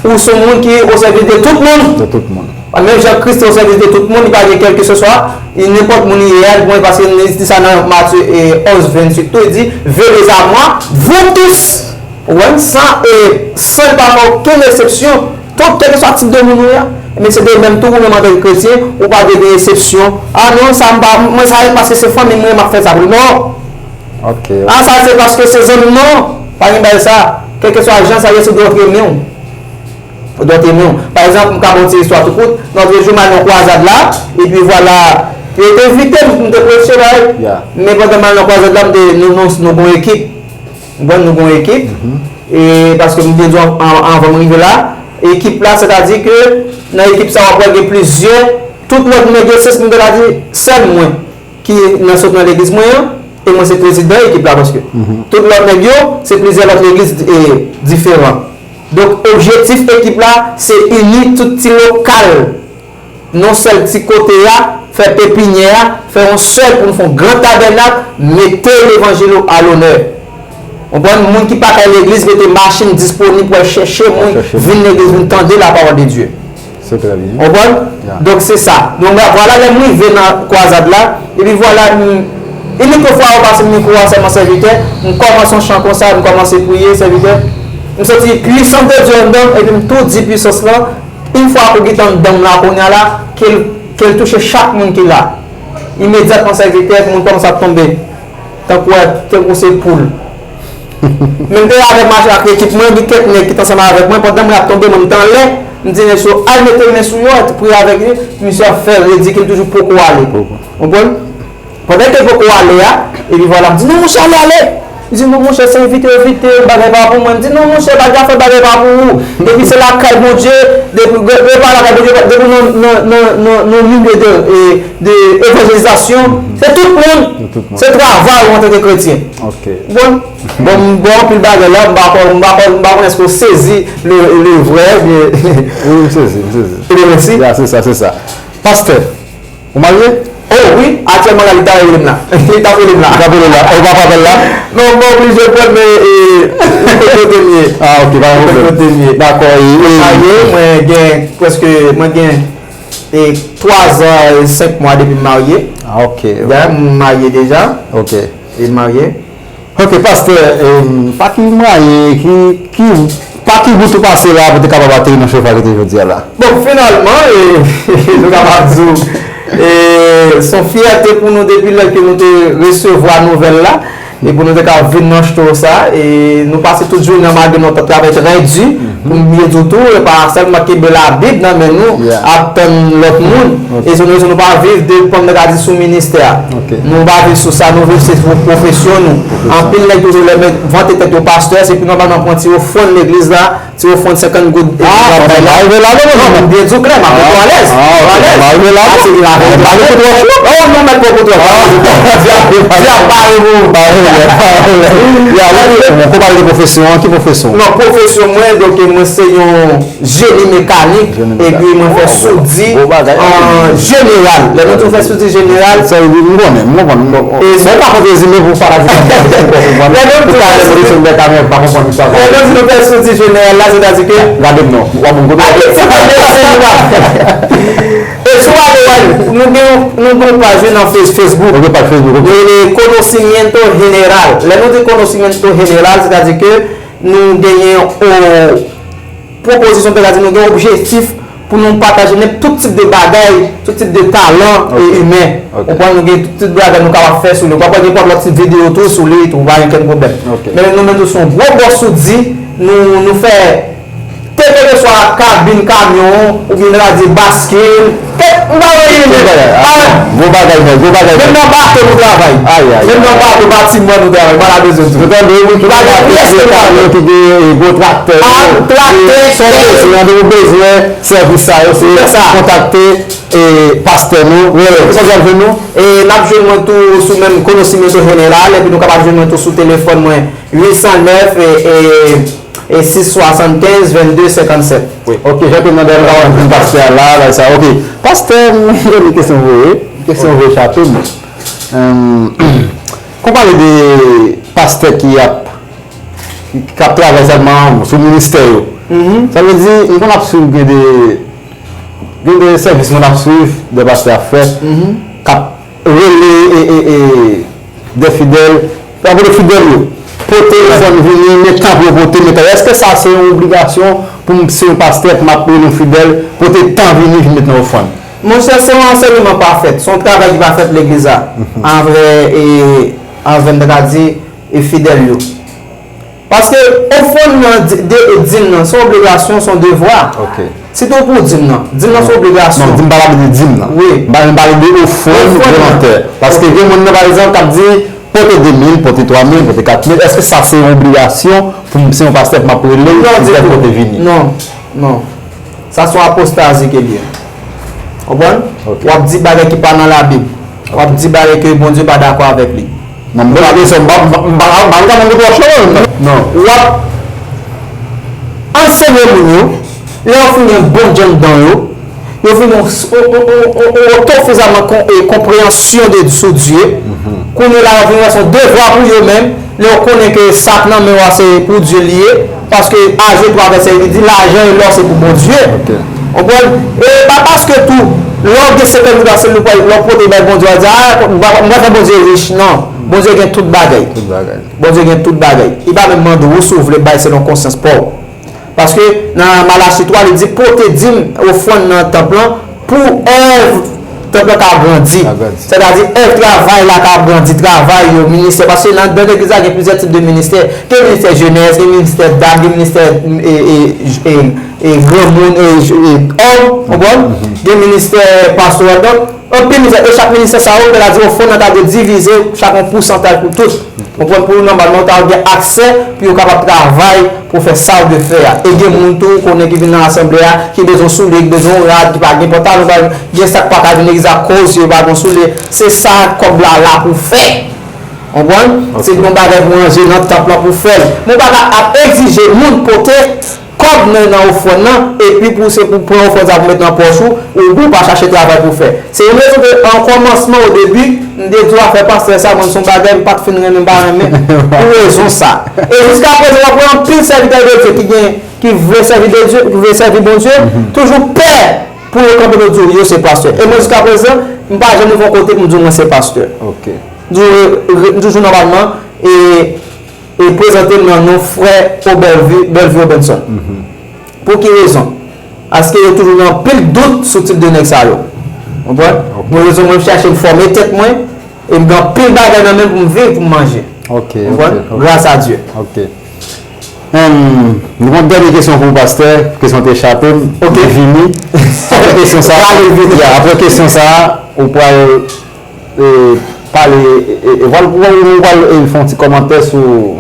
ou se yon moun ki o sèvis de tout moun. De tout moun. Menm jan Kris te o sèvis de tout moun, li pa gen kèlkeseswa, e nenpòt moun li ye a, bon, paske li di sa nan Matye, e, onz venntuit tou, li di, venez à moi, vous tous. Ou konprann? San, e, san pa fè okenn eksepsyon. Tout, kèlkeswa tip de moun ou ye a. Men se de menm tou ou menm antanke kretyen, ou pa dwe gen eksepsyon. A non, sa m pa, mwen sa se paske se fanmi m, mwen m ap fè sa pou li. Non! Ok. A sa se paske se zanmi m, non! Pa gen bagay sa. Kèlkeswa jan sa ye, se dwe renmen w. Ou dwe renmen w. Pa egzanp, m ka ba w ti istwa tou kout. Lòt jou, m al nan kwazad la, epi vwala, yo te envite m, m te preche, bay. Men pandan m al nan kwazad la, m te, nou, nou, nou gen yon ekip. Bon, nou gen yon ekip. E paske m te di w an- anvan m rive la, ekip la, sètadi ke nan ekip sa w ap wè gen plizyè, tout lòt nèg yo, se m te ka di, sèl mwen ki nan sot nan legliz mwen an, e mwen se prezidan ekip la paske tout lòt nèg yo, se plizyè lòt legliz e, diferan. Donk, objektif ekip la, se ini tout ti lokal nan sèl ti kote a, fè pepinyè a, fè yon sèl pou n fè yon gran tabènak, mete levanjil a lonè. Konprann? Moun ki pa kay legliz, mete machin disponib pou al chèche moun, vin legliz, vin tande lapawòl de Dye. Se trè byen. Konprann? Donk, se sa. Donk, vwala, lè m rive nan kwazad la, epi vwala, m, inik fwa yo pase m mikwo a sèlman sèvitè, m kòmanse yon chan konsa, m kòmanse priye, sèvitè. M santi pwisans de Dye anndan m, epi m tou di pwisans lan, yon fwa pou gentan anndan m la kounye a la, ke l, ke l touche chak moun ki la. Imedyatman, sèvitè, moun kòmanse ap tonbe. Tankou, tankou se poul. Men m te avèk machin ak ekip mwen, gen kèk nèg ki t ansanm avèk mwen, pandan mwen ap tonbe, mwen m te anlè, m di nèg yo, al mete men sou yo, al priye avèk li, misye ap fè redi ke l toujou poko ale. Konprann? Pandan ke l poko ale a, epi vwala, m di, non, monchè, ale, ale! Li di, non, monchè, se envite yo envite, bagay pa pou mwen. M di, non, monchè, bagay fè bagay pa pou ou. Depi se lakay Bondye, depi, depi pa lakay Bondye, depi nou, nou, nou, nou, nou milye de, e, de evanjelizasyon, se tout moun. Se travay ou antanke kretyen. Ok. Bon, bon, m bon, anpil bagay la, m pa konn, m pa konn, m pa konn èske w sezi le, le vrè, byen. Wi, m sezi, m sezi. Ebyen, mèsi. Ya, se sa, se sa. Pastè, ou marye? Oh wi, aktyèlman la, li ta rele m la. Li ta rele m la. Li ta rele la. Ou pa apèl la? Non, m pa oblije pran, men, e, li konn kote m ye. Ah, ok, pa gen pwoblèm. Kote m ye. Dakò, e, Mwen marye, mwen gen, prèske, mwen gen, e, twa zan e senk mwa depi m marye. Ah, ok. Dayè, m marye deja. Ok. E marye. Ok, pastè, e, pa ki mwayen, ki, ki, pa ki bout ou pase la pou te kapab ateri nan chofaj kote jodi a la? Bon, finalman, e, nou kapab di w, e, se yon fyète pou nou depi lè ke nou te resevwa nouvèl la, e pou nou te ka vin nan show sa, e nou pase tout jounen an malgre nou t ap travay trè di, pou m byen di w tou, e pa sèlman kenbe Labib nan men nou, ap tann lòt moun, e se yon rezon nou pa viv depann, nou ka di, sou ministè a. Nou pa viv sou sa, nou viv se pou pwofesyon nou. Anpil nèg toujou lè men vante tèt yo pastè, se pi nòmal nan pran ti ofrann legliz la, ti ofrann senkant goud. Ah, m pa rive la non, monchè. M byen di w klè, m ap mete w alèz. Ah, ok. M pa rive la non. M pa rive pou twòp. Oh, non, mèt pran pou twòp. Dyab bare pou ou. Pa rive, pa rive. Ya, wi, wi, wi, kou pale de pwofesyon an, ki pwofesyon? Non, pwofesyon mwen, donk, mwen se yon jeni mekanik, epi mwen fè soudi an jeneral. Lè nou di w fè soudi jeneral, sa vle di, m konnen, m konprann, m konprann. Bon, pa konn rezime pou pale avèk mwen, pou konprann. Lè nou di w fè soudi, lè nou di nou fè soudi jeneral la, sètadi ke gade m non, w ap bon kote. E sou ale wè, nou gen, nou gen yon paj wi nan Face- Facebook. Ok, paj Facebook, ok. Li rele Conocimiento General. Lè nou di Conocimiento General, sètadi ke nou genyen, o, pwopozisyon, sètadi nou gen objektif pou nou pataje nenpòt tout tip de bagay, tout tip de talan e imen. Ou konprann, nou gen tout tip de bagay nou kapab fè sou li. Ou kapab nenpòt lòt tip videyo tou sou li tou, pa gen okenn pwoblèm. Men nou menm tou se yon gwo bòs soudi, nou, nou fè te kèlkeswa kabin kamyon, oubyen nou ka di baskil, kèk, m pa wè li menm. Ah, gwo bagay, men, gwo bagay. Menm nan bato nou travay. Menm nan bato, batiman nou travay, pa la bezwen di. Nou tande, wi, ki gen bato, ki gen kamyon, ki gen, e, gwo traktè. Ah, traktè, si w bezwen, si w bezwen sèvis sa yo, se kontakte, e, pastè nou, rele. Kisa w ap jwenn nou? E n ap jwenn mwen tou sou menm Conocimiento General, epi nou kapab jwenn mwen tou sou telefòn mwen, uit san nèf, e, e, e sis swasann kenz vennde senkannsèt. Wi. Ok, jan ke m nan dèyè m ka wè m jwenn pastè a la, bagay sa. Ok. Pastè, m gen de kesyon voye. Kesyon voye chape m. Kon pale de pastè ki ap, ki, k ap travay sèlman sou ministè yo. Sa vle di, m konn ap swiv gen de, gen de sèvis mwen ap swiv, de pastè ap fè, k ap rele e, e, e, de fidèl, pa pou de fidèl yo. Pote ofrann vini, men tanp yo pote, men tanp. Èske sa se yon obligasyon pou m se yon pastè, pou m ap rele yon fidèl, pou te tan vini, vin met nan ofrann. Monchè, se yon ansèyman pa fèt, se yon travay ki pa fèt legliz la, anvè, e, anvè m ta ka di, e fidèl yo. Paske ofrann nan, di- de- dim nan, se yon obligasyon, se yon devwa. Ok. Sitou pou dim nan. Dim nan se yon obligasyon. Non, dim pa pale de dim nan. Wi. M pa menm pale de ofrann volontè. Paske gen moun nan, pa egzanp, k ap di, pote de mil, pote twa mil, pote kat mil. Èske sa se yon obligasyon pou m, se yon pastè pou m ap rele, non, pou m pote vini? Non, non. Sa se yon apostazi ke l ye. Konprann? Ok. W ap di bagay ki pa nan Labib. W ap di bagay ke Bondye pa dakò avèk li. Non, m pa, m pa, m pa, m pa, m pa, non. W ap ansenye moun yo, lè yo fin gen bon jan dan yo, yo fin gen yon, yon, yon, yon, yon, yon oto fizaman kon- e konpreyansyon de, sou Dye. Kounye la, yo vin wè se yon devwa pou yo menm, lè yo konnen ke sa k nan men w a se pou Dye li ye, paske Aje twa vèsè uit li di, lajan e lò se pou Bondye. Ok. Konprann? E pa paske tou, lè w gen senkant mil dola, se lè w pral- lè w pote bay Bondye, w a di, a, m va m va fè Bondye rich. Non. Bondye gen tout bagay. Tout bagay. Bondye gen tout bagay. Li pa menm mande w si w vle bay selon konsyans pa w. Paske nan Malachi twa, li di, pote dim, ofrann nan tanp lan pou èv tanp lan ka grandi. Ka grandi. Sètadi èv travay la ka grandi, travay yo, ministè. Paske nan, nan legliz la, gen plizyè tip de ministè. Gen ministè jenès, gen ministè dam, gen ministè, e, e, e, e granmoun, e, e òm, konprann? Gen ministè pastoral. Donk, anpil ministè, e chak ministè sa yo, Bib la di ofrann nan ta dwe divize chak yon pousantaj pou tout. Konprann? Pou nòmalman, yo ta gen aksè pou yo kapab travay, pou fè sa yo dwe fè a. E gen moun tou, ou konnen, ki vin nan asanble a, ki bezwen soulye, ki bezwen yon rad, ki pa gen pantalon, pa gen sa k pa ka vin legliz akoz yo pa gen soulye. Se sa kòb la la pou fè. Konprann? Se yon bagay pou ranje nan tanp lan pou fè l. Men w pa ka ap egzije moun pote kòb nan, nan ofrann nan, epi pou se pou pran ofrann sa pou met nan pòch ou, ou, ou pa chache travay pou fè. Se yon rezon ke an kòmansman, o debi, m te di w afè pastè sa, mwen se yon bagay m pa t fin renmen, m pa renmen, pou rezon sa. E jiska prezan, w ap wè anpil sèvitè de Dye ki gen, ki vle sèvi de Dye, ki vle sèvi Bondye, toujou pè pou yo kanpe yo di w yo se pastè. E mwen jiska prezan, m pa janm rive yon kote pou m di w mwen se pastè. Ok. M toujou, m toujou nòmalman, e e prezante m nan non frè Obèlvi, Bèlvi Robinson. Pou ki rezon? Paske yo toujou gen anpil dout sou tip de nèg sa yo. Konprann? Ok. Mwen, rezon mwen chèche m fòme tèt mwen, e m gen anpil bagay nan men m pou m viv, pou m manje. Ok, ok, ok. Konprann? Gras a Dye. Ok. Em, nou gen yon dènye kesyon pou ou, pastè. Kesyon te chape m. Ok. Li vini. Apre kesyon sa, ya, apre kesyon sa, ou pral e, pale, e, e, pral, pral, pral, e, fè yon ti kòmantè sou,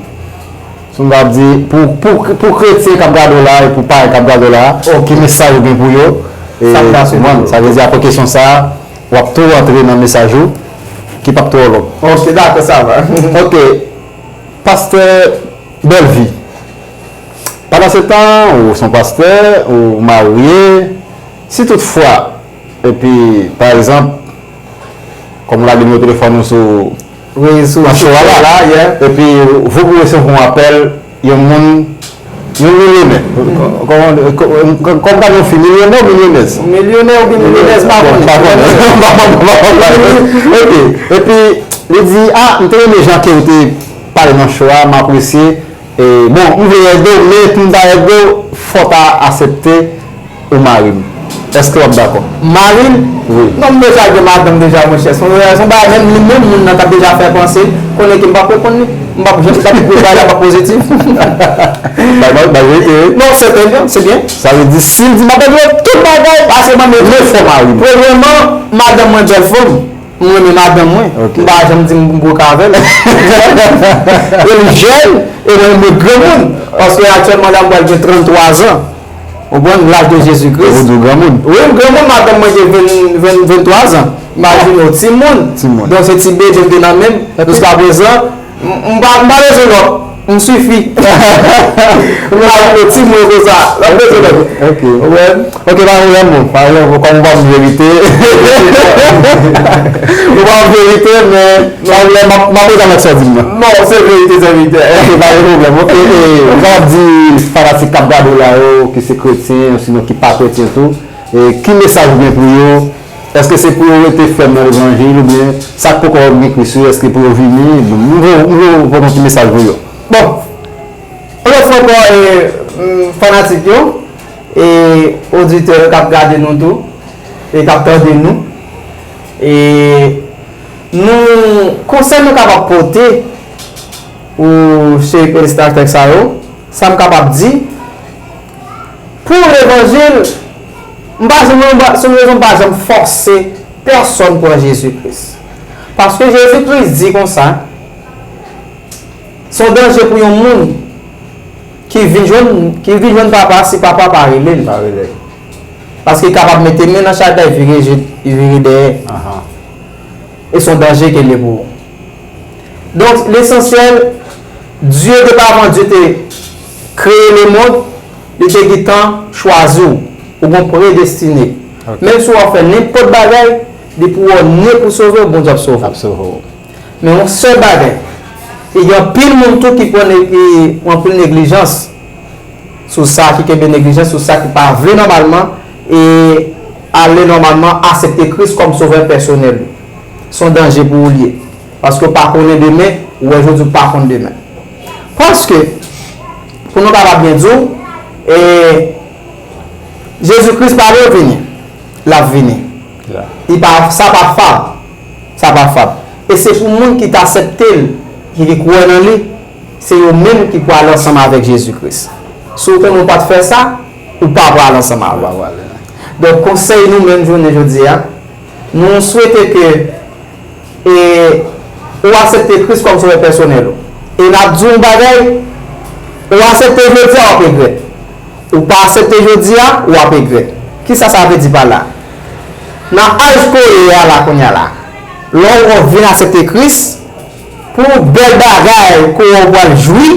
sou, m va di, pou, pou, pou kretyen k ap gade w la e pou payen k ap gade w la, ki mesaj ou gen pou yo? E, sa k pase pou yo? Sa vle di, apre kesyon sa a, w ap tou rantre nan mesaj ou, ki p ap twò long. Ok, dakò, sa va. Ok. Pastè Bèlvi, pandan se tan, ou se yon pastè, ou marye, si toutfwa, epi, pa egzanp, kòm ou lage nimewo telefòn ou sou, wi, sou, nan show a la, epi, ou resevwa yon apèl, yon moun, yon milyonè. Kòman, kò-, kò-, kòm gade yon fi, milyonè ou milyonèz? Milyonè oubyen milyonèz, m pa konnen. M pa konnen. M pa konnen, m pa konnen. Ok. Epi, li di, a, m te renmen jan ke ou te pale nan show a, m apresye. E, bon, m vle ede w, men pou m ta ede w, fò w ta aksepte ou mari m. Èske w ap dakò? Mari m? Wi. Non, m deja gen madanm deja, monchè. Se yon, se yon bagay, menm li menm moun nan t ap deja fè panse, konnen ke m p ap reponn li. M p ap janm, m p ap, bagay la p ap pozitif. Bay, bay, bay verite, wi. Non, se byen, se byen. Sa vle di, si l di m ap ede w tout bagay, a, se mwen menm. Men fò mari m. Premyèman, madanm mwen bèl fanm. M renmen madanm mwen. Ok. M pa janm di m bwoke avè l. E li jèn, e mwen renmen granmoun. Paske aktyèlman la, m pral gen tranntwa zan. Ou konprann? Laj de Jezi Kris. Ou di w granmoun? Wi, m granmoun, madanm mwen gen ven, ven, venntwa zan. Imajine w, timoun. Timoun. Donk, se ti bebe m gen nan men m. Jiska prezan, M, m pa, m pa bezwen lòt. M sifi. M pa bezwen ti mwen konsa. M pa bezwen lòt. Ok. Ou konprann? Ok, pa gen pwoblèm, bon. Pa gen pwoblèm, kòm ou pa m verite. Ou pa m verite, men, pa gen pwoblèm, m ap, m ap rekonèt sa w di m nan. Non, se verite, se verite. Ok, pa gen pwoblèm. Ok, e, sa w ap di fanatik k ap gade w la yo, ki se kretyen, osinon ki pa kretyen tou, e, ki mesaj ou gen pou yo? Èske se pou yo rete fèm nan levanjil oubyen sa k poko gen Kris yo, èske pou yo vini? Bon, m vle, m vle w pote yon ti mesaj pou yo. Bon, yon lòt fwa ankò, e, m, fanatik yo, e oditè yo k ap gade nou tou, e k ap tande nou. E nou, konsèy nou kapab pote pou cheri telespektatè sa yo, sa m kapab di, pou levanjil, m pa janm, m pa, se yon rezon m pa janm fòse pèsonn pran Jezi Kris. Paske Jezi Kris di konsa, se yon danje pou yon moun ki vin jwenn, ki vin jwenn papa si papa pa rele l. Pa rele l. Paske l kapab mete men nan chay la, vire je, vire dèyè. Ahan. E se yon danje ke l ye pou ou. Donk, lesansyèl, Dye, depi avan Dye te kreye lemonn, li te gentan chwazi w. Ou gen predestine. Ok. Menm si w ap fè nenpòt bagay, depi w ne pou sove w, Bondye ap sove w. Ap sove w. Men yon sèl bagay, e gen anpil moun tou ki pran ne-, e, anpil neglijans sou sa, ki kenbe neglijans sou sa, ki pa vle nòmalman e ale nòmalman aksepte Kris kòm sovè pèsonèl. Se yon danje pou ou l ye. Paske w pa konnen demen, ou wè jodi w pa konn demen. Paske, pou nou kapab byen di w, e, Jezi Kris pa lwen vini. L ap vini. Ya. Li pa, sa pa fab. Sa pa fab. E se pou moun ki t aksepte l, ki, ki kwè nan li, se yo menm ki pwale ansanm avèk Jezi Kris. Si w konnen w pa t fè sa, ou pa pwale ansanm avè l. Ou pa pwale. Donk, konsèy nou menm jounen jodi a, nou swete ke, e, ou aksepte Kris kòm sovè pèsonèl ou. E n ap di w yon bagay, ou aksepte jodi a, w ap regrèt. Ou pa aksepte jodi a, w ap regrèt. Kisa sa vle di pa la? Nan aj ke w ye a la kounye a la, lè w vin aksepte Kris, pou bèl bagay ke w pral jwi,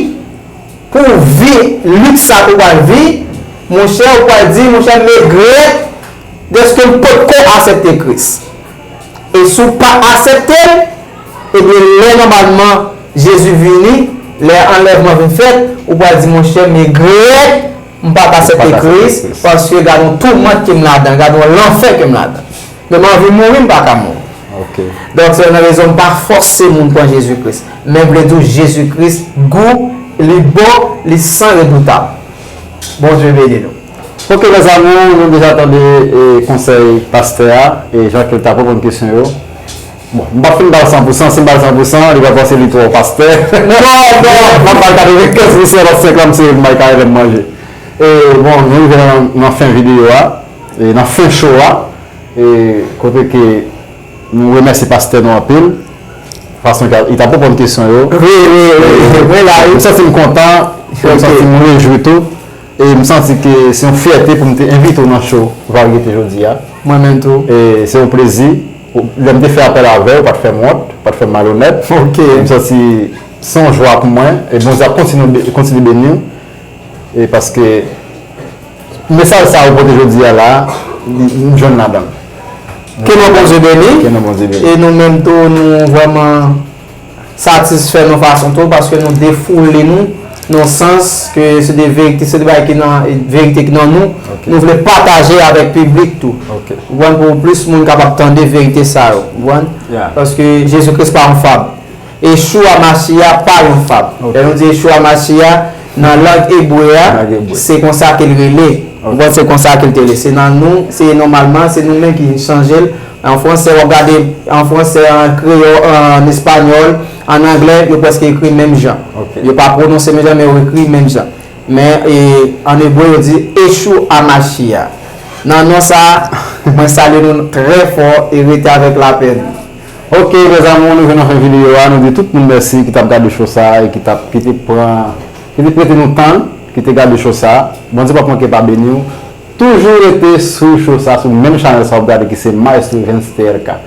pou vi liks sa ke w pral viv, monchè, ou pral di, monchè, m regrèt dèske m potko aksepte Kris. E si w pa aksepte l, ebyen, lè nòmalman Jezi vini, lè anlèvman vin fèt, ou pral di, monchè, m regrèt m pa t aksepte Kris, paske gade yon toumant ke m ladan, gade yon lanfè ke m ladan. Men m anvi mouri, m pa ka mouri. Ok. Donk, se yon rezon m pa fòse moun pran Jezi Kris. Men m vle di w, Jezi Kris gou, li bon, li san redoutab. Bondye beni nou. Ok, mes amours, nou deja tande, e, konsèy pastè a, e jan ke l t ap reponn kesyon yo. Bon, m p ap fin ba l san pou san, si m ba l san pou san, li va panse li twò pastè. Non, non. M ap ba l katrevenkenz pou san, lòt senk la, m sere pou m bay karè m manje. E, bon, nou rive nan, nan fen videyo a, e nan fen show a, e kote ke nou remèsye pastè nou anpil, fason ke li t ap reponn kesyon yo. Wi, wi, wi, wi, la, wi. M santi m kontan, m santi m rejwi tou. E m santi ke se yon fyète pou m te envite w nan show Varyete jodi a. Mwen menm tou. E se yon plezi. Lè m te fè apèl avè w, ou pa t fè m wont, ou pa t fè m malonèt. Ok. E m santi se yon jwa pou mwen. E Bondye ap kontinye, kontinye beni w. E paske mesaj sa ou pote jodi a la, li, m jwenn ladan l. Ke non Bondye beni. Ke non Bondye beni. E nou menm tou, nou vrèman satisfè nan fason tou, paske nou defoule nou nan sans ke se de verite, se de bagay ki nan, verite ki nan nou. Ok. Nou vle pataje avèk piblik tou. Ok. Ou konprann, pou plis moun kapab tande verite sa yo. Ou konprann? Yeah. Paske Jezi Kris pa yon fab. Yeshua Mashiach pa yon fab. Ok. Lè nou di Yeshua Mashiach, nan lang ebre a, lang ebre, se konsa ke l rele. Ok. Ou konprann, se konsa ke l te rele. Se nan nou, se nòmalman, se nou menm ki chanje l. An fransè, w ap gade an fransè, an kreyòl, an espanyòl, an anglè, yo prèske ekri menm jan. Ok. Yo pa pwononse menm jan, men yo ekri menm jan. Men, e, an ebre, yo di, Yeshua Mashiach. Nan non sa a, mwen salye nou trè fò e rete avèk lapè. Ok, mes amours, nou jwenn nan fen videyo a. Nou di tout moun mèsi ki t ap gade show sa a e ki t ap, ki te pran, ki te prete nou tan, ki te gade show sa a. Bondye p ap manke pa beni w. Toujou rete sou show sa, sou menm chanèl sa w ap gade ki se Maestro Evens T L K.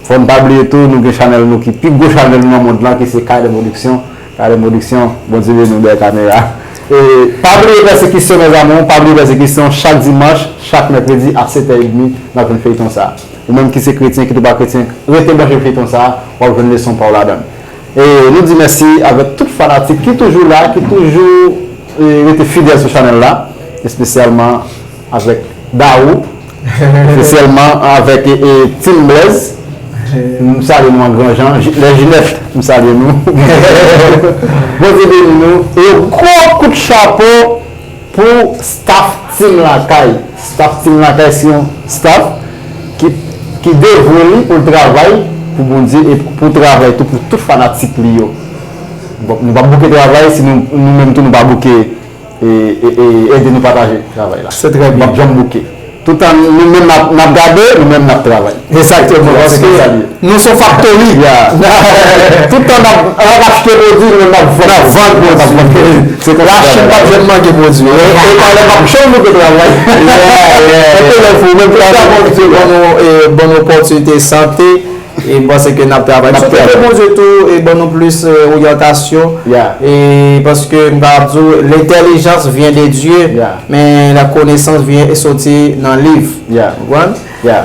Fò n pa bliye tou, nou gen chanèl nou ki pi gwo chanèl nou nan mond lan, ki se K L M Production. K L M Production, Bondye beni w dèyè kamera. E pa bliye pèsekisyon, mes amours, pa bliye pèsekisyon chak dimanch, chak mèkredi a sèt è edmi, n ap jwenn feyton sa a. Ou menm ki se kretyen, ki tou pa kretyen, rete branche feyton sa a, w ap jwenn leson pa w ladan l. E nou di mèsi avèk tout fanatik ki toujou la, ki toujou, e, rete fidèl sou chanèl la, espesyalman avèk Daou, espesyalman avèk, e, e, Team Blaze. M salye nou an gran jan. Ji-, lè Jinèt, m salye nou. Bondye beni nou. E yon gwo kout chapo pou staff Team Lakay. Staff Team Lakay se yon staff ki, ki devwe li pou l travay pou Bondye e pou travay tou pou tout fanatik li yo. Bon, nou p ap bouke travay si nou, nou menm tou nou pa bouke e, e, e ede nou pataje travay la. Se trè byen. Nou p ap janm bouke. Toutan nou menm n ap, n ap gade, nou menm n ap travay. Egzakteman, paske nou se yon factory. Toutan n ap, n ap achte pwodui, nou menm n ap vann. N ap vann pwodui. Se konsa. Lachin p ap janm manke pwodui. E, e talè p ap janm manke travay. Anpil lè fou, menm travay. Bon nou, e, bon opòtinite sante. E m panse ke n ap travay. M swete ke Bondye tou e ban nou plis, e, oryantasyon. E paske m kapab di w, l'intelligence vient de Dieu, men la connaissance vient e soti nan liv. Ou konprann?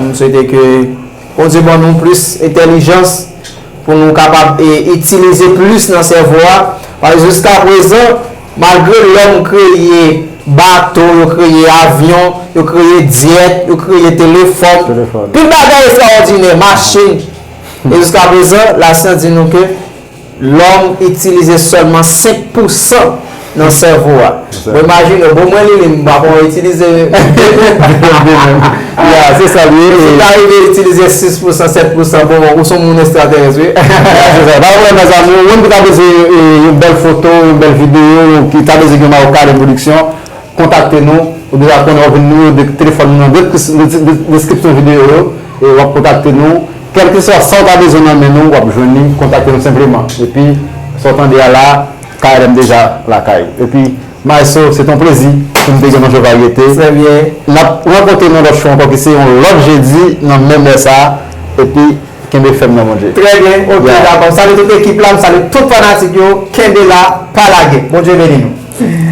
M swete ke Bondye ban nou plis entèlijans pou nou kapab, e, itilize plis nan sèvo a. Paske jiskaprezan, malgre lòm kreye bato, yo kreye avyon, yo kreye dyèt, yo kreye telefòn, pil bagay estrawòdinè, machin. E jiskaprezan, lasyans di nou ke lòm itilize sèlman senk pousan nan sèvo a. Bon, imajine w, bon, mwen li li, m pa konn itilize. Ya, se sa l ye. Si w ta rive itilize sis pousan, sèt pousan, bon, ou se yon moun estratèrès, wi. Ya, se sa. Pa pwoblèm, mezanmi. Ou menm ki ta bezwen, e, yon bèl foto, yon bèl videyo, ou ki ta bezwen gen Maroc Carême Production, kontakte nou. Ou deja konnen, w ap jwenn nimewo de telefòn nou nan deskri-, de-, de-, deskripsyon videyo yo, e w ap kontakte nou. Kèlkeswa sa w ta bezwen nan men nou, w ap jwenn li, kontakte nou senpleman. Epi, sa w tande a la, K R M deja lakay ou. Epi, Maestro, se t on plezi pou m te gen nan Jwe Varyete. N ap rankontre nou lòt fwa ankò, ki se yon lòt jedi nan menm lè sa a. Epi, kenbe fèm nan Bondye. Trè byen, oke, dakò. M salye tout ekip la, m salye tout fanatik yo. Kenbe la, pa lage. Bondye beni nou.